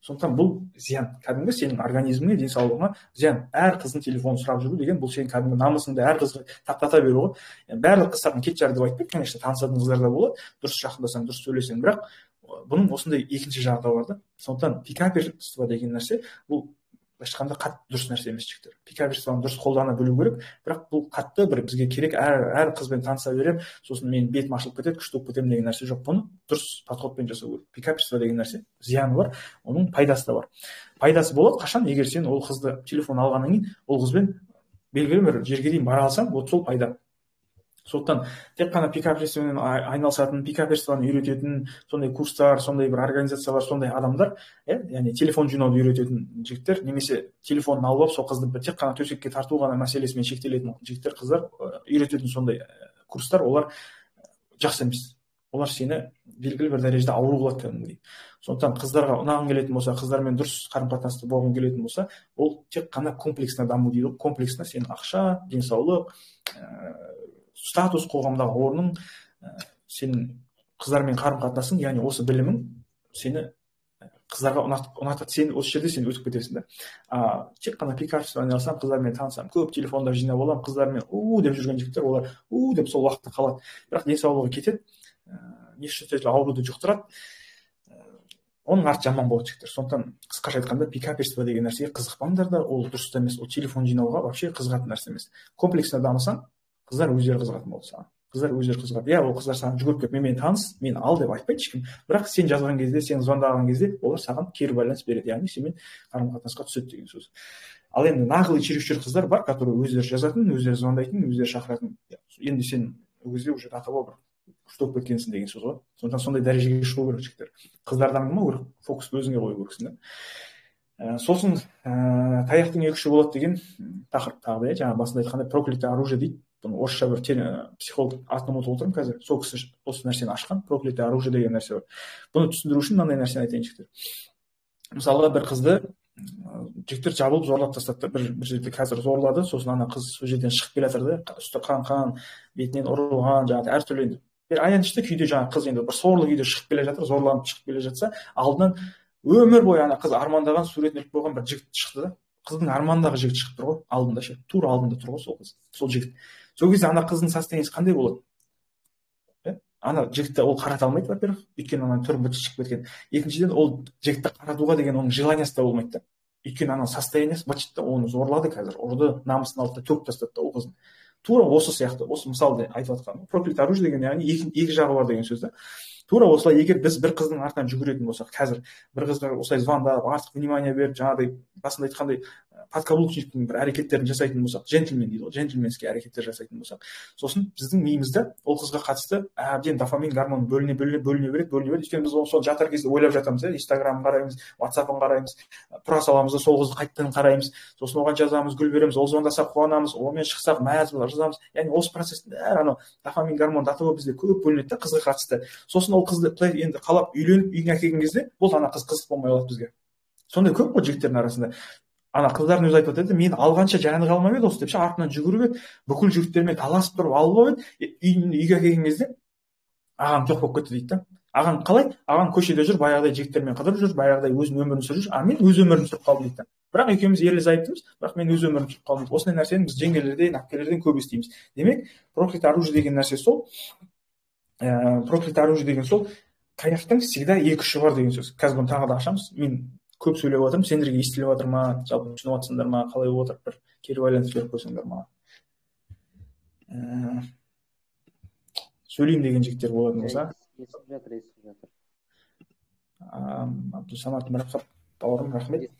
Speaker 1: Сондықтан бұл зиян, кәдімгі сенің организміңе, денсаулығыңа зиян. Әр қыздың телефонын сұрап жүру деген бұл сенің кәдімгі намысыңды әр қызға таптата беру ғой. Барлық қыз саған «Кетші ары» деп айтпайды, конечно, танысатын қыздар да болады, дұрыс жақындасаң, дұрыс сөйлесең, бірақ бұның осындай екінші жағы да бар да. Сондықтан пикаперство деген нәрсе бұл былайша айтқанда қатты дұрыс нәрсе емес, жігіттер. Пикаперство ны дұрыс қолдана білу керек, бірақ бұл қатты бір бізге керек, әр қызбен таныса беремін, сосын менің бетім ашылып кетеді, күшті болып кетемін деген нәрсе жоқ. Бұны дұрыс подход пен жасау керек. Пикаперство деген нәрсе зияны бар, оның пайдасы да бар. Пайдасы болады қашан? Егер сен ол қызды телефон алғаннан кейін ол қызбен белгілі бір жерге дейін бара алсаң, вот сол пайда. Сондықтан тек қана пикаперство мен айналысатын, пикаперство ны үйрететін сондай курстар, сондай бір организациялар, сондай адамдар, иә, яғни телефон жинауды үйрететін жігіттер немесе телефонын алып алып, сол қызды тек қана төсекке тарту ғана мәселесімен шектелетін жігіттер, қыздар үйрететін сондай курстар, олар жақсы емес, олар сені белгілі бір дәрежеде ауру қылады кәдімгідей. Сондықтан қыздарға ұнағың келетін болса, қыздармен дұрыс қарым қатынаста болғың келетін болса, ол тек қана комплексно даму дейді ғой. Комплексно сен ақша, денсаулық, статус, қоғамдағы орның, сенің қыздармен қарым қатынасың, яғни осы білімің сені қыздарға ұнатады, сен осы жерде сен өтіп кетесің да. А тек қана пикаперство айналысамын, қыздармен танысамын, көп телефондар жинап аламын, қыздармен у деп жүрген жігіттер, олар у деп сол уақытта қалады, бірақ денсаулығы кетеді, неше түрлі ауруды жұқтырады, оның арты жаман болады, жігіттер. Сондықтан қысқаша айтқанда, пикаперство деген нәрсеге қызықпаңдар да, ол дұрыс та емес, ол телефон жинауға вообще қызығатын нәрсе емес. Комплексно дамысаң, қыздар өздері қызығатын болады саған, қыздар өздері қызығады, иә. Ол қыздар саған жүгіріп келіп, «Менімен таныс, мені ал» деп айтпайды ешкім, бірақ сен жазған кезде, сен звондаған кезде олар саған кері байланыс береді, яғни сенімен қарым қатынасқа түседі деген сөз. Ал енді наглый, чересчур қыздар бар, которые өздері жазатын, өздері звондайтын, өздері шақыратын. Енді сен ол кезде уже до того бір күшті болып кеткенсің деген сөз ғой. Сондықтан сондай дәрежеге шығу керек, жігіттер. Қыздарды аңдамау керек, фокусты өзіңе қою керексің да. Сосын таяқтың екі ұшы болады деген тақырып тағы да, иә. Жаңа басында айтқандай, проклятое оружие дейді бұны орысша, бір психолог, атын ұмытып отырмын қазір, сол кісі осы нәрсені ашқан. Проклятое оружие деген нәрсе бар. Бұны түсіндіру үшін мынандай нәрсені айтайын, жігіттер. Мысалға, бір қызды жігіттер жабылып зорлап тастады да, бір жерде қазір зорлады. Сосын ана қыз сол жерден шығып келе жатыр да, үсті қан қан, бетінен ұрылған, жаңағы әртүрлі енді бір аянышты күйде. Жаңағы қыз енді бір сорлы күйде шығып келе жатыр. Зорланып шығып келе жатса, алдынан өмір бойы ана қыз армандаған, суретін іліп қойған бір жігіт шықты да. Қыздың арманындағы жігіт шығып тұр ғой алдында ше, тура алдында тұр ғой сол қыз, сол жігіт. Сол кезде ана қыздың состояние сі қандай болады, иә? Ана жігітті ол қарата алмайды, во первых, өйткені ананың түрі быты шығып кеткен. Екіншіден, ол жігітті қаратуға деген оның желание сі да болмайды да, өйткені ана состояние сі быт да, оны зорлады қазір, ұрды, намысын алды да, төгіп тастады да ол қыздың. Тура осы сияқты, осы мысалды айтып жатқаным, проклятое оружие деген, яғни екі жағы бар деген сөз да. Тура осылай, егер біз бір қыздың артынан жүгіретін болсақ, қазір бір қызға осылай звондап, артық внимание беріп, жаңағыдай басында айтқандай подкаблучник тің бір әрекеттерін жасайтын болсақ, джентльмен дейді ғой, джентльменский әрекеттер жасайтын болсақ, сосын біздің миымызда ол қызға қатысты әбден дофамин гормоны бөліне бөліне бөліне береді, бөліне береді. Өйткені біз оны сол жатар кезде ойлап жатамыз, иә, Инстаграмын қараймыз, Ватсапын қараймыз, тұра саламыз да, сол қызды қайтадан қараймыз, сосын оған жазамыз, гүл береміз, ол звондаса, қуанамыз, онымен шықсақ, мәз жазамыз. Яғни осы процесстің бәрі анау дофамин гормон до того бізде көп бөлінеді да қызға қатысты. Сосын ол қызды былай енді қалап, үйленіп, үйіңе әкелген кезде, болды, ана қыз қызық болмай қалады бізге. Сондай көп қой жігіттердің арасында. Ана қыздардың өзі айтып жатыр еді, мені алғанша жаны қалмап еді осы деп ше, артынан жүгіріп еді, бүкіл жігіттермен таласып тұрып алып алып еді, үйге әкелген кезде ағам жоқ болып кетті дейді да. Ағам қалай? Ағам көшеде жүр, баяғыдай жігіттермен қыдырып жүр, баяғыдай өзінің өмірін сүріп жүр, а мен өз өмірімді сүріп қалдым дейді да. Бірақ екеуміз ерлі зайыптымыз, бірақ мен өз өмірімді сүріп қалдым дейді. Осындай нәрсені біз жеңгелерден, әпкелерден көп естиміз. Демек, проклятое оружие деген нәрсе сол, проклятое оружие деген сол, таяқтың всегда екі ұшы бар деген сөз. Қазір бұны тағы да ашамыз. Мен көп сөйлеп жатырмын, сендерге естіліп жатыр ма, жалпы түсініп жатсыңдар ма, қалай болып жатыр, бір кері байланыс беріп қойсаңдар маған. Сөйлеймін деген жігіттер болатын болса.
Speaker 2: Естіліп жатыр, естіліп жатыр.
Speaker 1: Абдусамат Мірқап бауырым, рахмет.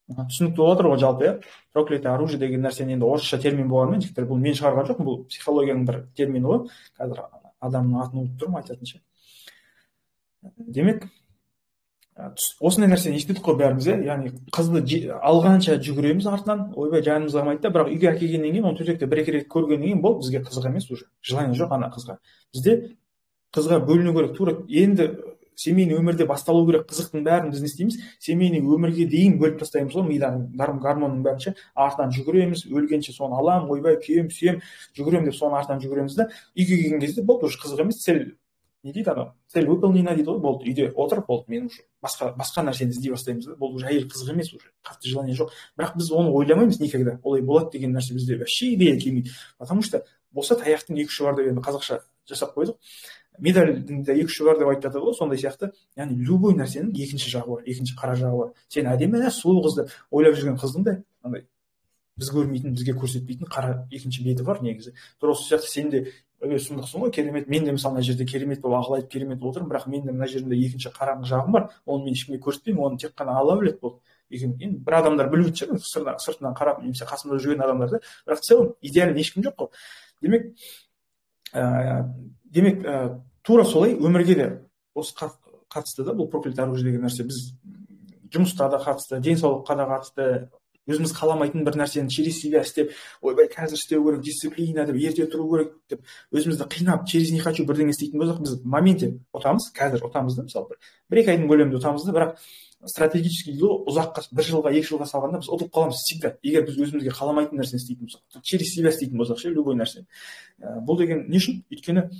Speaker 1: Түсінікті болып жатыр ғой жалпы, иә? Проклятое оружие деген нәрсені енді орысша термин болғанымен, жігіттер, бұл мен шығарған жоқпын, бұл психологияның бір термині ғой. Қазір адамның атын ұмытып тұрмын айтатын ше. Демек, осындай нәрсені естідік қой бәріміз, иә? Яғни қызды алғанша жүгіреміз артынан, ойбай жанымыз қалмайды да, бірақ үйге әкелгеннен кейін, оны төсекте бір екі рет көргеннен кейін болды, бізге қызық емес уже, желание жоқ ана қызға. Бізде қызға бөліну керек, тура енді семейный өмірде басталу керек қызықтың бәрін біз не істейміз? Семейный өмірге дейін бөліп тастаймыз ғой, мидағы гормонның бәрін ше, артынан жүгіреміз, өлгенше соны аламын, ойбай күйем, сүйем, жүгіремін деп соның артынан жүгіреміз да, үйге келген кезде болды, уже қызық емес, цель не дейді анау, цель выполнена дейді ғой, болды, үйде отырып болды, мен уже басқа нәрсені іздей бастаймыз да, болды, уже әйел қызық емес, уже қатты желание жоқ. Бірақ біз оны ойламаймыз никогда, олай болады деген нәрсе бізде вообще идея келмейді, потому что болса таяқтың екі ұшы бар деп енді қазақша жасап қойдық, медальдің де екі ұшы бар деп айтып жатады ғой, сондай сияқты. Яғни любой нәрсенің екінші жағы бар, екінші қара жағы бар. Сен әдемі сұлу қыз деп ойлап жүрген қыздың да андай біз көрмейтін, бізге көрсетпейтін қара екінші беті бар негізі. Тура осы сияқты сен де сұмдықсың ғой, керемет. Мен де мысалы мына жерде керемет болып ақыл айтып керемет отырмын, бірақ мен де мына жерімде екінші қараңғы жағым бар, оны мен ешкімге көрсетпеймін, оны тек қана Алла біледі болды. Енді бір адамдар білуі шығар, сыртынан қарап немесе қасымда жүрген адамдар да, бірақ в целом идеальный ешкім жоқ қой. Демек, тура солай өмірге де осы қатысты да, бұл проклятое оружие деген нәрсе біз жұмыста да қатысты, денсаулыққа да қатысты. Өзіміз қаламайтын бір нәрсені через себя істеп, ойбай қазір істеу керек, дисциплина деп, ерте тұру керек деп, өзімізді қинап через не хочу бірдеңе істейтін болсақ, біз в моменте ұтамыз, қазір ұтамыз да, мысалы бір екі айдың көлемінде ұтамыз да, бірақ стратегический ұзаққа, бір жылға, екі жылға салғанда біз ұтылып қаламыз всегда. Егер біз өзімізге қаламайтын нәрсені істейтін болсақ, через себя істейтін болсақ ше, любой нәрсені. Бұл деген не үшін? Өйткені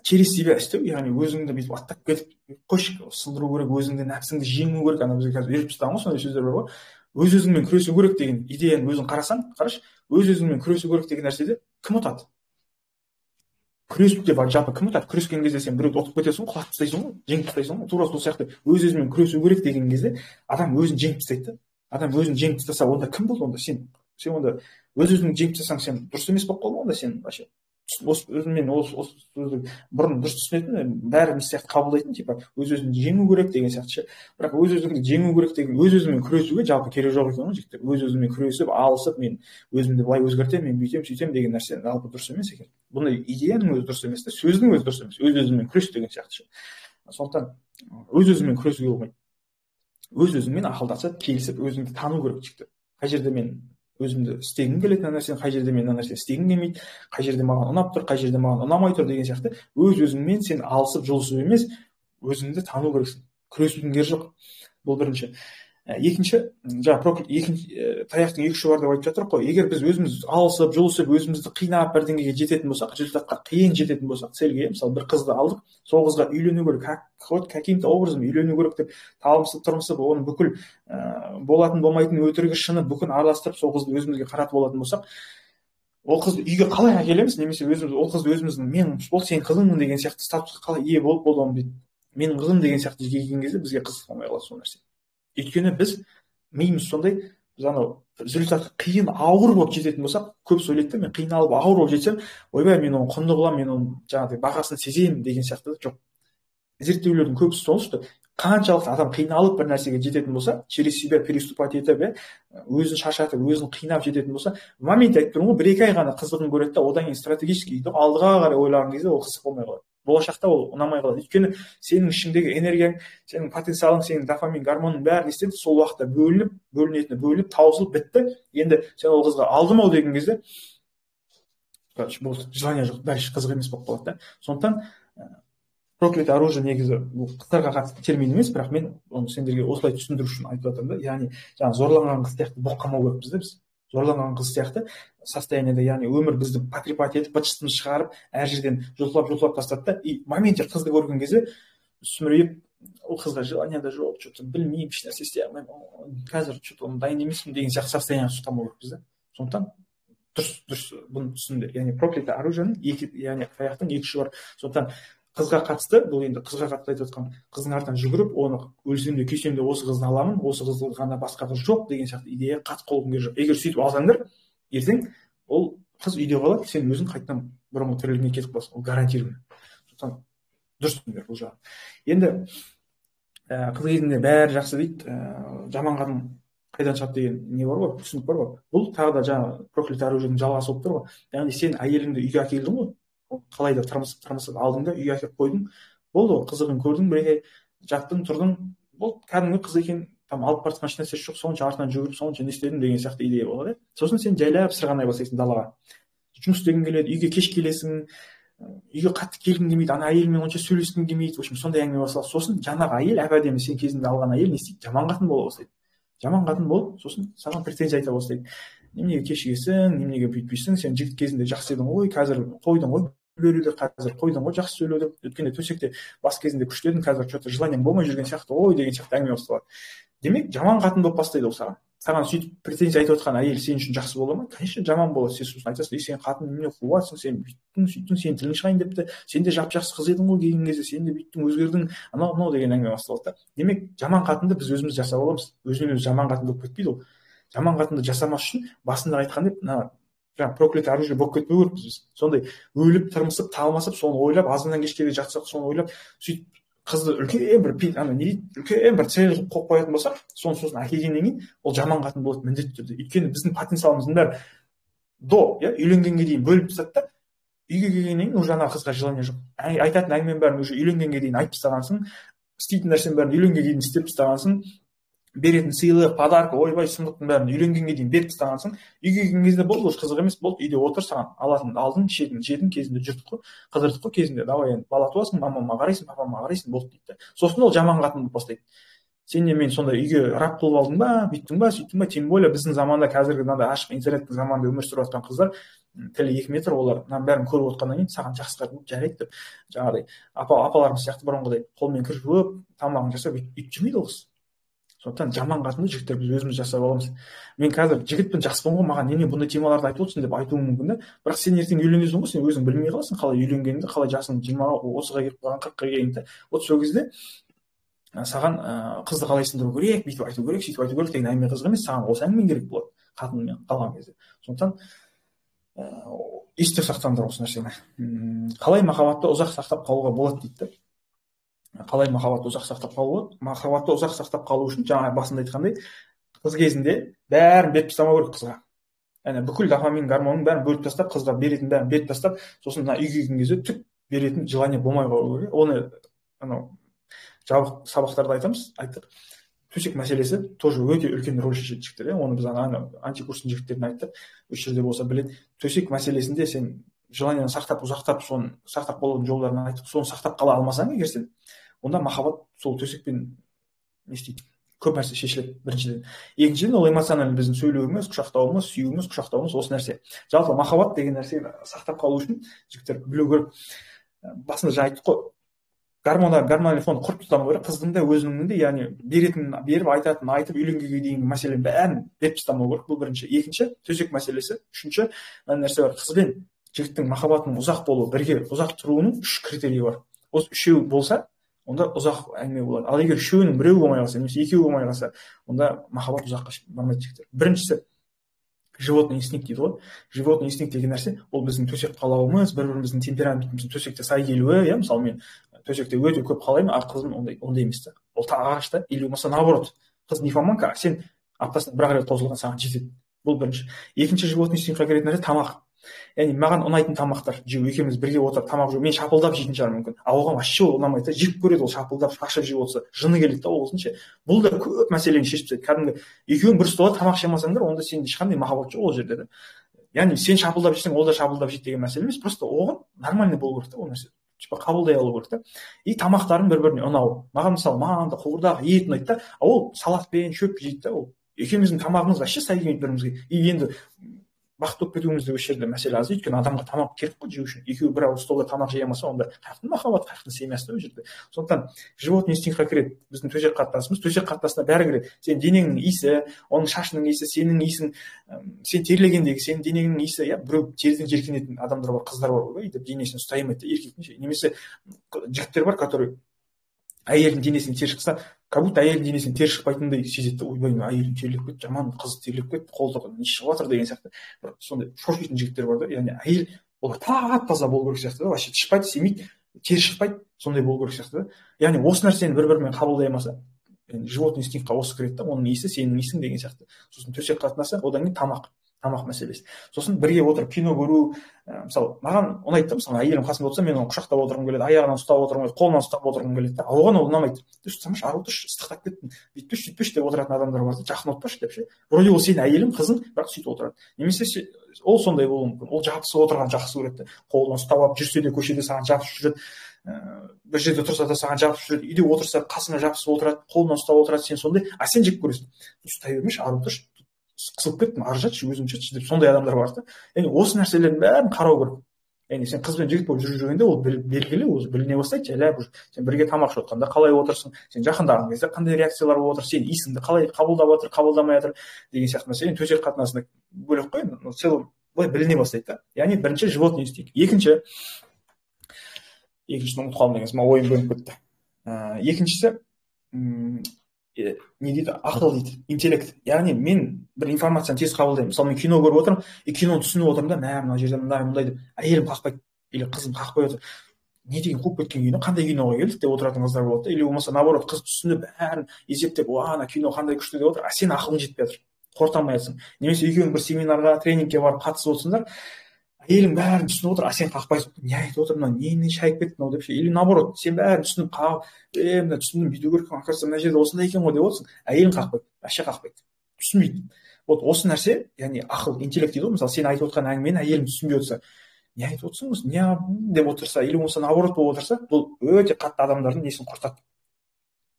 Speaker 1: через себя істеу, яғни өзіңді бүйтіп аттап кетіп, қойшы, сындыру керек, өзіңді, нәпсіңді жеңу керек. Ана бізге қазір үйретіп тастаған ғой, сондай сөздер бар ғой. Өз өзіңмен күресу керек деген идеяны өзің қарасаң, қарашы, өз өзіңмен күресу керек деген нәрседе кім ұтады? Күресіп те бар, жалпы кім ұтады? Күрескен кезде сен біреуді ұтып кетесің ғой, құлатып тастайсың ғой, жеңіп тастайсың ғой. Тура сол сияқты өз өзімен күресу керек деген кезде адам өзін жеңіп тастайды да. Адам өзін жеңіп тастаса, онда кім болды онда? Сен онда өз өзіңді жеңіп тастасаң, сен дұрыс емес болып қалдың онда, сен вообще. Осы өзіммен осы сөзді бұрын дұрыс түсінетін, бәріміз сияқты қабылдайтын, типа өз өзін жеңу керек деген сияқты ше. Бірақ өз өзіңді жеңу керек деген, өз өзіңмен күресуге жалпы керек жоқ екен ғой, жігіттер. Өз өзіңмен күресіп, алысып, мен өзімді былай өзгертемін, мен бүйтемін, сөйтемін деген нәрсе жалпы дұрыс емес екен. Бұндай идеяның өзі дұрыс емес та, сөздің өзі дұрыс емес. Өз өзіңмен күрес деген сияқты ше. Сондықтан өз өзіңмен күресуге болмайды. Өз өзіңмен ақылдасып, келісіп, өзіңді тану керек, жігіттер. Қай жерде мен өзімді істегім келеді мына нәрсені, қай жерде мен мына нәрсені істегім келмейді, қай жерде маған ұнап тұр, қай жерде маған ұнамай тұр деген сияқты. Өз өзіңмен сен алысып жұлысып емес, өзіңді тану керексің. Күресудің керегі жоқ. Бұл бірінші. Екінші, жаңа таяқтың екі ұшы бар деп айтып жатырмық қой. Егер біз өзіміз алысып, жұлысып, өзімізді қинап бірдеңеге жететін болсақ, результатқа қиын жететін болсақ, цельге, мысалы бір қызды алдық, сол қызға үйлену керек, хоть каким-то образом үйлену керек деп талымсып, тырмысып, оның бүкіл болатын болмайтын өтірігі шыны бүкіл араластырып, сол қызды өзімізге қаратып алатын болсақ, ол қызды үйге қалай әкелеміз, немесе өзіміз ол қызды өзіміздің мен ол сенің қызыңмын деген сияқты статусқа қалай ие болып болды оны дейді, менің қызым деген сияқты келген кезде бізге қызық болмай қалады сол нәрсе. Өйткені біз миымыз сондай, біз анау результатқа қиын, ауыр болып жететін болсақ, көп сөйлейді, мен қиналып ауыр болып жетсем, ойбай мен оны құнды қыламын, мен оның жаңағыдай бағасын сеземін деген сияқты жоқ. Зерттеулердің көбісі сол, что қаншалықты адам қиналып бір нәрсеге жететін болса, через себя переступать етіп, өзін шаршатып, өзін қинап жететін болса, в моменте айтып тұрмын ғой, бір екі ай ғана қызығын көреді да, одан кейін стратегически алдыға қарай ойлаған кезде ол қызық болмай қалады. Болашақта ол ұнамай қалады. Өйткені сенің ішіңдегі энергияң, сенің потенциалың, сенің дофамин гормонның бәрі не істеді? Сол уақытта бөлініп, бөлінетіні бөлініп, таусылып бітті. Енді сен ол қызға алдым ау деген кезде, короче, болды, желание жоқ, дальше қызық емес болып қалады да. Сондықтан Проклятое оружие негізі бұл қыздарға қатысты термин емес, бірақ мен оны сендерге осылай түсіндіру үшін айтып жатырмын да. Яғни жаңағы зорланған қыз сияқты болып қалмау керекпіз да біз. Зорланған қыз сияқты состояниеде, яғни өмір бізді потрепать етіп, быт-шытымызды шығарып, әр жерден жұлқылап-жұлқылап тастады да, и моменте қызды көрген кезде сүмірейіп, ол қызға желание да жоқ, че то білмеймін, ешнәрсе істей алмаймын, қазір че то дайын емеспін деген сияқты состояниеға түсіп қалмау керекпіз да. Сондықтан дұрыс бұны түсіндіңдер. Яғни проклятое оружиенің екі, яғни таяқтың екі ұшы бар. Сондықтан қызға қатысты, бұл енді қызға қатысты айтып жатқан, қыздың артынан жүгіріп, оны өлсем де күйсем де осы қызды аламын, осы қызды ғана, басқа қыз жоқ деген сияқты идея қатты қолғым керек жоқ. Егер сөйтіп алсаңдар, ертең ол қыз үйде қалады, сен өзің қайтадан бұрынғы тірлігіңе кетіп қаласың, ол гарантированно. Сондықтан дұрыс түсіндіңдер бұл жағын. Енді қыз кезінде бәрі жақсы дейді, жаман қатын қайдан шығады деген не бар ғой, түсінік бар ғой. Бұл тағы да жаңағы проклятое оружиенің жалғасы болып тұр ғой. Яғни сен әйеліңді үйге әкелдің ғой, қалай да тырмысып алдың да үйге әкеліп қойдың, болды ғой, қызығын көрдің, бір екі ай жаттың, тұрдың, болды, кәдімгі қыз екен, там алып бара жатқан ешнәрсесі жоқ, сонша артынан жүгіріп, сонша не істедің деген сияқты идея болады. Сосын сен жайлап сырғанай бастайсың далаға, жұмыс істегің келеді, үйге кеш келесің, үйге қатты келгің келмейді, ана әйелмен онша сөйлескің келмейді, в общем сондай әңгіме басталады. Сосын жаңағы әйел, әп әдемі сен кезінде алған әйел не істейді? Жаман қатын бола бастайды. Жаман қатын болып, сосын саған претензия айта бастайды. Неменеге кешігесің, неменеге бүйтпейсің, сен жігіт кезінде жақсы едің ғой, қазір қойдың ғой беруді, қазір қойдың ғой жақсы сөйлеуді, өткенде төсекте бас кезінде күшті едің, қазір че то желаниең болмай жүрген сияқты ғой деген сияқты әңгіме басталады. Демек, жаман қатын болып бастайды ол саған. Саған сөйтіп претензия айтып отқан әйел сен үшін жақсы бола ма? Конечно, жаман болады. Сен сосын айтасың: ей, сен қатын немене қуасың, сен бүйттің, сөйттің, сенің тілің шығайын депті, сен де жап жақсы қыз едің ғой келген кезде, сен де бүйттің, өзгердің, анау мынау деген әңгіме басталады да. Демек, жаман қатынды біз өзіміз жасап аламыз. Өзінен өзі жаман қатын болып кетпейді ол. Жаман қатынды жасамас үшін басында айтқандай, мына жаңағы проклятое оружие болып кетпеу керекпіз біз. Сондай өліп, тырмысып, талмасып, соны ойлап, азаннан кешке дейін жатсақ, соны ойлап, сөйтіп қызды үлкен бір ана не дейді, үлкен бір цель қылып қойып қоятын болсақ, соны сосын әкелгеннен кейін ол жаман қатын болады міндетті түрде. Өйткені біздің потенциалымыздың бәрі до, иә, үйленгенге дейін бөліп тастады да, үйге келгеннен кейін уже ана қызға желание жоқ. Айтатын әңгіменің бәрін уже үйленгенге дейін айтып тастағансың, істейтін нәрсенің бәрін үйленгенге дейін істеп тастағансың, беретін сыйлық, подарка, ойбай, сұмдықтың бәрін үйленгенге дейін беріп тастағансың. Үйге келген кезде болды, уже қызық емес, болды, үйде отыр, саған алатыныңды алдың, ішетініңді жедің, кезінде жүрдік қой, қыдырдық қой кезінде, давай енді бала туасың, мамама қарайсың, папама қарайсың, болды дейді. Сосын ол жаман қатын болып бастайды. Сен не мен сондай үйге раб қылып алдың ба, бүйттің ба, сөйттің ба, тем более біздің заманда, қазіргі мынандай ашық интернеттің заманында өмір сүріп жатқан қыздар тілі 2 метр, олар мынаның бәрін көріп отқаннан кейін саған жақсы қатын жарайды деп, жаңағыдай апаларымыз сияқты бұрынғыдай қолмен кір жуып, тамағын жасап өйтіп жүрмейді ол қыз. Сондықтан жаман қатынды, жігіттер, біз өзіміз жасап аламыз. Мен қазір жігітпін, жаспын ғой, маған нене бұндай темаларды айтып отырсың деп айтуым мүмкін да. Бірақ сен ертең үйленесің ғой, сен өзің білмей қаласың қалай үйленгеніңді, қалай жасың 20-ға, 30-ға келіп қалған, 40-қа келгеніңді. Вот сол кезде саған қызды қалай сындыру керек, бүйтіп айту керек, сөйтіп айту керек деген әңгіме қызық емес, саған осы әңгіме керек болады қатынмен қалған кезде. Сондықтан есте сақтаңдар осы нәрсені. Қалай махаббатты ұзақ сақтап қалуға болады дейді да. Қалай махаббатты ұзақ сақтап қалу болады? Махаббатты ұзақ сақтап қалу үшін жаңа басында айтқандай, қыз кезінде бәрін беріп тастамау керек қызға. Яғни бүкіл дофамин гормонын бәрін бөліп тастап, қызға беретін бәрін беріп тастап, сосын мына үйге келген кезде түк беретін желание болмай қалу керек. Оны анау жабық сабақтарда айтамыз, айттық. Төсек мәселесі тоже өте үлкен рөл шешеді, жігіттер. Оны біз ана антикурстың жігіттеріне айттық, осы жерде болса біледі. Төсек мәселесінде сен желаниені сақтап, ұзақтап, соны сақтап қалудың жолдарын айттық. Соны сақтап қала алмасаң егер сен, онда махаббат сол төсекпен не істейді, көп нәрсе шешіледі біріншіден. Екіншіден, ол эмоциональный біздің сөйлеуіміз, құшақтауымыз, сүюіміз, құшақтауымыз, осы нәрсе. Жалпы махаббат деген нәрсені сақтап қалу үшін, жігіттер, білу керек. Басында жаңа айттық қой, гормональный фон құрып тастамау керек қыздың да, өзіңнің де, яғни беретін беріп, айтатын айтып, үйленгенге дейінгі мәселенің бәрін беріп тастамау керек. Бұл бірінші. Екінші, төсек мәселесі. Үшінші, мына нәрсе бар: қыз бен жігіттің махаббатының ұзақ болуы, бірге ұзақ тұруының 3 критерийі бар. Осы үшеуі болса, онда ұзақ әңгіме болады. Ал егер үшеуінің біреуі болмай қалса немесе екеуі болмай қалса, онда махаббат ұзаққа бармайды, жігіттер. Біріншісі, животный инстинкт дейді ғой. Животный инстинкт деген нәрсе ол біздің төсек қалауымыз, бір біріміздің темпераментіміздің төсекте сай келуі, иә. Мысалы, мен төсекте өте көп қалаймын, а қызым ондай емес та, ол ағаш та. Или болмаса наоборот, қыз нимфоманка, сен аптасына бір ақ рет қосылған саған жетеді. Бұл бірінші. Екінші животный инстинктқа кіретін нәрсе тамақ. Яғни маған ұнайтын тамақтар жеу, екеуміз бірге отырып тамақ жеу. Мен шапылдап жейтін шығармын мүмкін, а оған вообще ол ұнамайды да, жек көреді. Ол шапылдап шашып жеп отырса, жыны келеді да ол қыздың ше. Бұл да көп мәселені шешіп тастайды кәдімгі. Екеуің бір столда тамақ іше алмасаңдар, онда сенде ешқандай махаббат жоқ ол жерде да. Яғни сен шапылдап жесең, ол да шапылдап жейді деген мәселе емес, просто оған нормальный болу керек та ол нәрсе. Типа қабылдай алу керек та. И тамақтарың бір біріне ұнау. Маған мысалы манты, қуырдақ, ет ұнайды да, а ол салатпен шөп жейді да. Ол екеуміздің тамағымыз вообще сай келмейді бір бірімізге. И енді бақытты болып кетуіміз де осы жерде мәселе аз, өйткені адамға тамақ керек қой жеу үшін. Екеуі бір ауыз столда тамақ жей алмаса, онда қаяқтың махаббат, қаяқтың семьясы да ол жерде. Сондықтан животный инстинктқа кіреді біздің төсек қатынасымыз. Төсек қатынасына бәрі кіреді: сенің денеңнің иісі, оның шашының иісі, сенің иісің, сен терлегендегі сенің денеңнің иісі, иә. Біреу теріден жеркенетін адамдар бар, қыздар бар ғой, өйтіп денесін ұстай алмайды да, еркектің. Немесе жігіттер бар, который әйелдің денесінен тер шықса, как будто әйелдің денесінен тер шықпайтындай сезеді да. «Ойбай, әйелім терлеп кетті, жаман қыз терлеп кетті, қолтығы не шығып жатыр» деген сияқты бір сондай шошитын жігіттер бар да. Яғни әйел олар тап таза болу керек сияқты да, вообще шықпайды, істемейді, тер шықпайды, сондай болу керек сияқты да. Яғни осы нәрсені бір бірімен қабылдай алмаса, животный инстинктқа осы кіреді да: оның иісі, сенің иісің деген сияқты. Сосын төсек қатынасы, одан кейін тамақ мәселесі, сосын бірге отырып кино көру. Мысалы, маған ұнайды да, мысалы, әйелім қасымда отырса, мен оны құшақтап отырғым келеді, аяғынан ұстап отырғым келеді, қолынан ұстап отырғым келеді да. А оған ол ұнамайды: «Ұстамашы, ары отыршы, ыстықтап кеттім, бүйтпеші, сөйтпеші» деп отыратын адамдар бар да. «Жақын отырмашы» деп ше. Вроде ол сенің әйелің, қызың, бірақ сөйтіп отырады. Немесе ол сондай болуы мүмкін, ол жабысып отырғанды жақсы көреді да, қолынан ұстап алып жүрсе де, көшеде саған жабысып жүреді, бір жерде тұрса да саған жабысып жүреді, үйде отырса, қасыңа жабысып отырады, қолынан ұстап отырады. Сен сондай, а сен жек көресің: «Ұстай бермеші, ары отыршы, қысылып кеттім, ары жатшы, өзің жатшы» деп. Сондай адамдар бар да. Яғни осы нәрселердің бәрін қарау керек. Яғни сен қыз бен жігіт болып жүріп жүргенде, ол белгілі, уже біліне бастайды жайлап. Уже сен бірге тамақ ішіп жатқанда қалай отырсың, сен жақындаған кезде қандай реакциялар болып отыр, сен иісіңді қалай қабылдап жатыр, қабылдамай жатыр деген сияқты мәселе. Төсек қатынасында бөлек қой енді, в целом былай біліне бастайды да. Яғни бірінші животный инстинкт, екіншісін ұмытып қалдым деген, ойым бөлініп кетті. Екіншісі не дейді? Ақыл дейді, интеллект. Яғни мен бір информацияны тез қабылдаймын. Мысалы, мен кино көріп отырмын и киноны түсініп отырмын да, мә, мына жерде мындай мындай деп. Әйелім қақпайды или қызым қақпай отыр: «Не деген қуып кеткен кино, қандай киноға келдік?» деп отыратын қыздар болады да. Или болмаса наоборот, қыз түсініп, бәрін есептеп, «Уа, ана кино қандай күшті» деп отыр, а сен ақылың жетпей жатыр, қорыта алмай жатрсың. Немесе екеуің бір семинарға, тренингке барып қатысып отырсыңдар, әйелің бәрін түсініп отыр, а сен қақпайсың: «Не айтып отыр мынау, нені шайып кетті мынау?» деп ше. Или наоборот, сен бәрін түсініп, қағып, «Е, мына түсіндім, бүйту керек, оказывается, мына жерде осындай екен ғой» деп отырсың, әйелің қақпайды, вообще қақпайды, түсінбейді. Вот осы нәрсе, яғни ақыл, интеллект дейді ғой. Мысалы, сен айтып отқан әңгімені әйелің түсінбей отырса, «Не айтып отырсың осы, не?» деп отырса, или болмаса наоборот болып отырса, бұл өте қатты адамдардың несін құртады,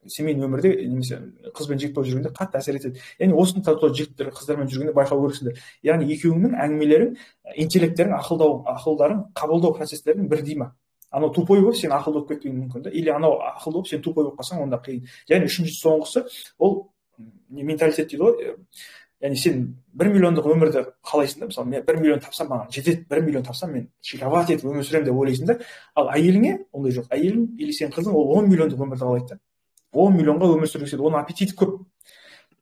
Speaker 1: семейный өмірде немесе қыз бен жігіт болып жүргенде қатты әсер етеді. Яғни осыны тоже жігіттер қыздармен жүргенде байқау керексіңдер. Яғни екеуіңнің әңгімелерің, интеллекттерің, ақылдау, ақылдарың, қабылдау процесстерің бірдей ма? Анау тупой болып, сен ақылды болып кетуің мүмкін да, или анау ақылды болып, сен тупой болып қалсаң, онда қиын. Және үшінші, соңғысы, ол менталитет дейді ғой. Яғни сен 1 миллиондық өмірді қалайсың да. Мысалы, мен 1 миллион тапсам, маған жетеді, 1 миллион тапсам, мен шиковать етіп өмір сүремін деп ойлайсың да. Ал әйеліңе ондай жоқ. Әйелің или сенің қызың, ол 10 миллиондық өмірді қалайды да, 10 миллионға өмір сүргісі келеді, оның аппетиті көп.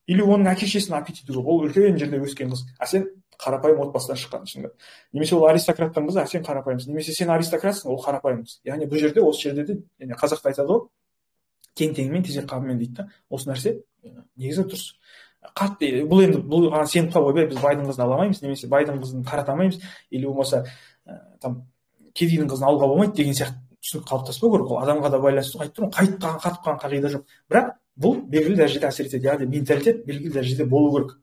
Speaker 1: Или оның әке шешесінің аппетиті жоқ, ол үлкен жерде өскен қыз, а сен қарапайым отбасыдан шыққансың да. Немесе ол аристократтың қызы, а сен қарапайымсың. Немесе сен аристократсың, ол қарапайым қыз. Яғни бұл жерде, осы жерде де, яғни қазақта айтады ғой, «Тең теңімен, тезек қабымен» дейді да. Осы нәрсе негізі дұрыс қатты. Бұл енді бұл сеніп қалып, «Ойбай, біз байдың қызын ала алмаймыз» немесе «Байдың қызын қарата алмаймыз» или болмаса там «Кедейдің қызын алуға болмайды» деген сияқты түсінік қалыптаспау керек. Ол адамға да байланысты, айтып тұрмын, қайтып қатып қалған қағида жоқ. Бірақ бұл белгілі дәрежеде әсер етеді. Яғни менталитет белгілі дәрежеде болу керек.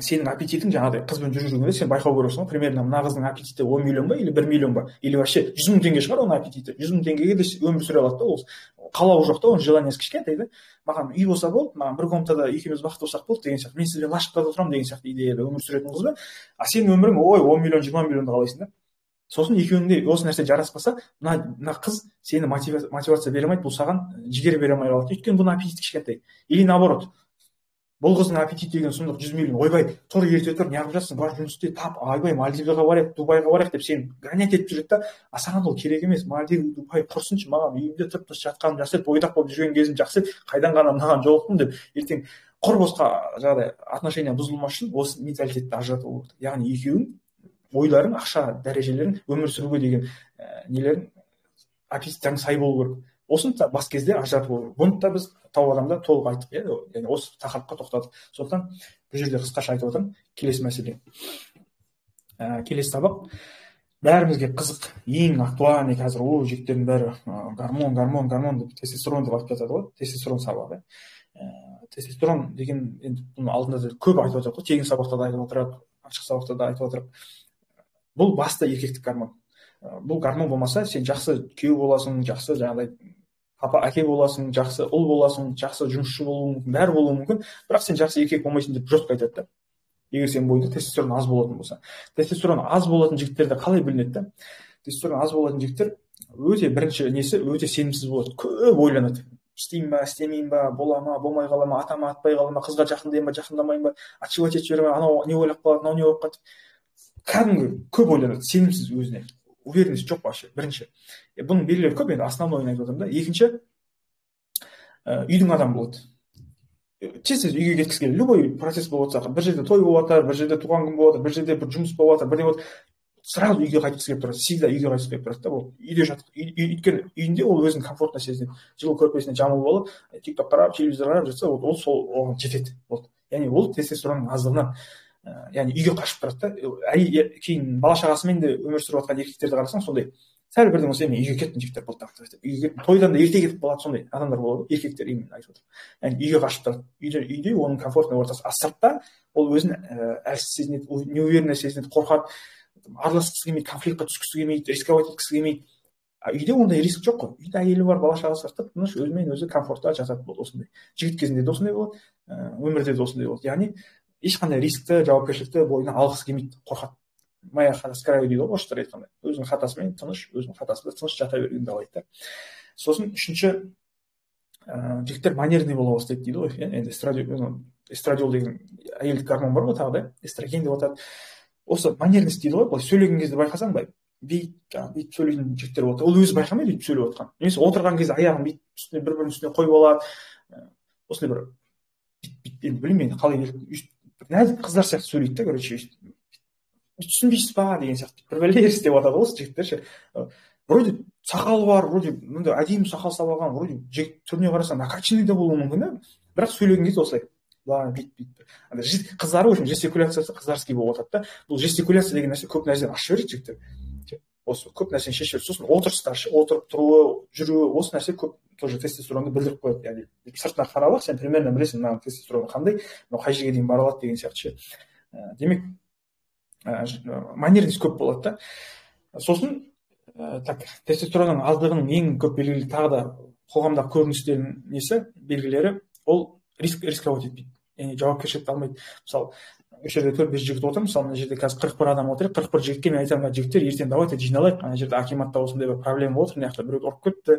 Speaker 1: Сенің аппетитің, жаңағыдай қызбен жүріп жүргенде сен байқау керексің ғой примерно: мына қыздың аппетиті 10 миллион ба или 1 миллион ба, или вообще 100 000 теңге шығар оның аппетиті, 100 000 теңгеге де өмір сүре алады да. Ол қалауы жоқ та, оның желаниесі кішкентай да. «Маған үй болса болды, маған бір комнатада екеуміз бақытты болсақ болды» деген сияқты, «Мен сізбен лашықтарда тұрамын» деген сияқты идеяда өмір сүретін қыз ба? А сенің өмірің, ой, 10 миллион, 20 миллионды қалайсың да. Сосын екеуіңде осы нәрсе жараспаса, мына қыз сені мотивация бере алмайды, бұл саған жігер бере алмай қалады, өйткені бұның аппетиті кішкентай. Или наоборот, бұл қыздың аппетиті деген сұмдық, 100 миллион. «Ойбай, тұр, ерте тұр, неғып жатсың, бар, жұмыс істе, тап, ойбай, Мальдиваға барайық, Дубайға барайық» деп сені гонять етіп жүреді да. А саған ол керек емес. «Мальдив, Дубай құрсыншы, маған үйімде тып тыныш жатқаным жақсы еді, бойдақ болып жүрген кезім жақсы еді, қайдан ғана мынаған жолықтым» деп, ертең құр босқа жаңағыдай отношения бұзылмас үшін осы менталитетті ажырату керек. Яғни екеуің ойларың, ақша дәрежелерің, өмір сүруге деген нелерің, аппетиттерің сай болу керек. Осыны да бас кезде ажырату керек. Бұны да біз тауып адамда толық айттық, иә. Яғни осы тақырыпқа тоқтадық, сондықтан бұл жерде қысқаша айтып отырмын. Келесі мәселе, келесі сабақ бәрімізге қызық, ең актуальный қазір. О, жігіттердің бәрі «Гормон, гормон, гормон» деп, тестостерон деп айтып жатады ғой. Тестостерон сабағы, иә. Тестостерон деген енді бұның алдында да көп айтып отырдық қой, тегін сабақта да айтып отырады, ашық сабақта да айтып отырық. Бұл басты еркектік гормон. Бұл гормон болмаса, сен жақсы күйеу боласың, жақсы жаңағыдай папа, әке боласың, жақсы ұл боласың, жақсы жұмысшы болуың мүмкін, бәрі болуы мүмкін, бірақ сен жақсы еркек болмайсың деп жестко айтады да. Егер сенің бойыңда тестостерон аз болатын болса. Тестостерон аз болатын жігіттерде қалай білінеді да? Тестостерон аз болатын жігіттер өте, бірінші несі, өте сенімсіз болады, көп ойланады. Істеймін ба, істемеймін ба, бола ма, болмай қала ма, ата ма, атпай қала ма, қызға жақындаймын ба, жақындамаймын ба, отшивать етіп жібере ма, анау не ойлап қалады, мынау не ойлап қалады. Кәдімгі көп ойланады, сенімсіз өзіне. Уверенность жоқ вообще, бірінші. Бұның белгілері көп енді, основной айтып отырмын да. Екінші, үйдің адамы болады. Тез тез үйге кеткісі келеді. Любой процесс болып жатса, бір жерде той болып жатыр, бір жерде туған күн болып жатыр, бір жерде бір жұмыс болып жатыр, бірдеңе болып, сразу үйге қайтқысы келіп тұрады, всегда үйге қайтқысы келіп тұрады да. Ол үйде жатып, өйткені үйінде ол өзін комфортно сезінеді. Жылы көрпесіне жамылып алып, Тик Ток қарап, телевизор қарап жатса, ол сол оған жетеді. Болды. Яғни ол тестостеронның аздығынан, яғни үйге қашып тұрады да. Кейін бала шағасымен де өмір сүріп жатқан еркектерді қарасаң, сондай сәл бірдеңе болса, мен үйге кеттім, жігіттер, болды, деп үйге кеттім, тойдан да ерте кетіп қалады, сондай адамдар болады, еркектер именно айтып отырмын. Яғни үйге қашып тұрады. Үйде оның комфортный ортасы, а сыртта ол өзін әлсіз сезінеді, неуверенно сезінеді, қорқады, араласқысы келмейді, конфликтқа түскісі келмейді, рисковать еткісі келмейді. А үйде ондай риск жоқ қой. Үйде әйелі бар, бала шағасы бар, тып тыныш өзімен өзі комфортта жатады. Болды, осындай. Жігіт кезінде де осындай болады, өмірде де осындай болады. Яғни ешқандай рискті, жауапкершілікті бойына алғысы келмейді, қорқады. Моя хата с краю дейді ғой орыстар айтқандай. Өзінің хатасымен тыныш, өзінің хатасында тыныш жата бергенді қалайды да. Сосын үшінші, жігіттер манерный бола бастайды дейді ғой. Енді эстрадиол деген әйелдік гормон бар ғой тағы да, эстроген деп атады. Осы манерность дейді ғой, былай сөйлеген кезде байқасаң, былай бүйтіп, жаңағы бүйтіп сөйлейтін жігіттер болады. Ол өзі байқамайды өйтіп сөйлеп отқанын. Немесе отырған кезде аяғын бүйтіп үстіне, бір бірінің үстіне қойып алады. Осындай бір бүйтіп, енді білмеймін енді қалай, өйстіп нәзік қыздар сияқты сөйлейді да, короче, өйстіп түсінбейсіз ба деген сияқты бір бәле істеп жатады ғой осы жігіттер ше. Вроде сақалы бар, вроде мындай әдемі сақал салып алған, вроде жігіт түріне қарасаң, накачанный да болуы мүмкін да, бірақ сөйлеген кезде осылай былай бүйтіп бүйтіп андай қыздары, в общем, жестикуляциясы қыздарский болып жатады да. Бұл жестикуляция деген нәрсе көп нәрсені ашып жібереді, жігіттер, осы көп нәрсені шешіп жібереді. Сосын отырыстар ше, отырып тұруы, жүруі, осы нәрсе көп тоже тестостеронды білдіріп қояды. Яғни сыртына қарап ақ сен примерно білесің, мынаның тестостероны қандай, мынау қай жерге дейін бара алады деген сияқты ше. Демек, манерность көп болады да. Сосын так, тестостеронның аздығының ең көп белгілі тағы да қоғамдағы көріністерінің несі, белгілері, ол рисковать етпейді, яғни жауапкершілікті алмайды. Мысалы, осы жерде төрт бес жігіт отыр, мысалы, мына жерде қазір 41 адам отыр. 41 жігітке мен айтамын: жігіттер, ертең давайте жиналайық, ана жерде акиматта осындай бір проблема болып отыр, мына жақта біреуді ұрып кетті,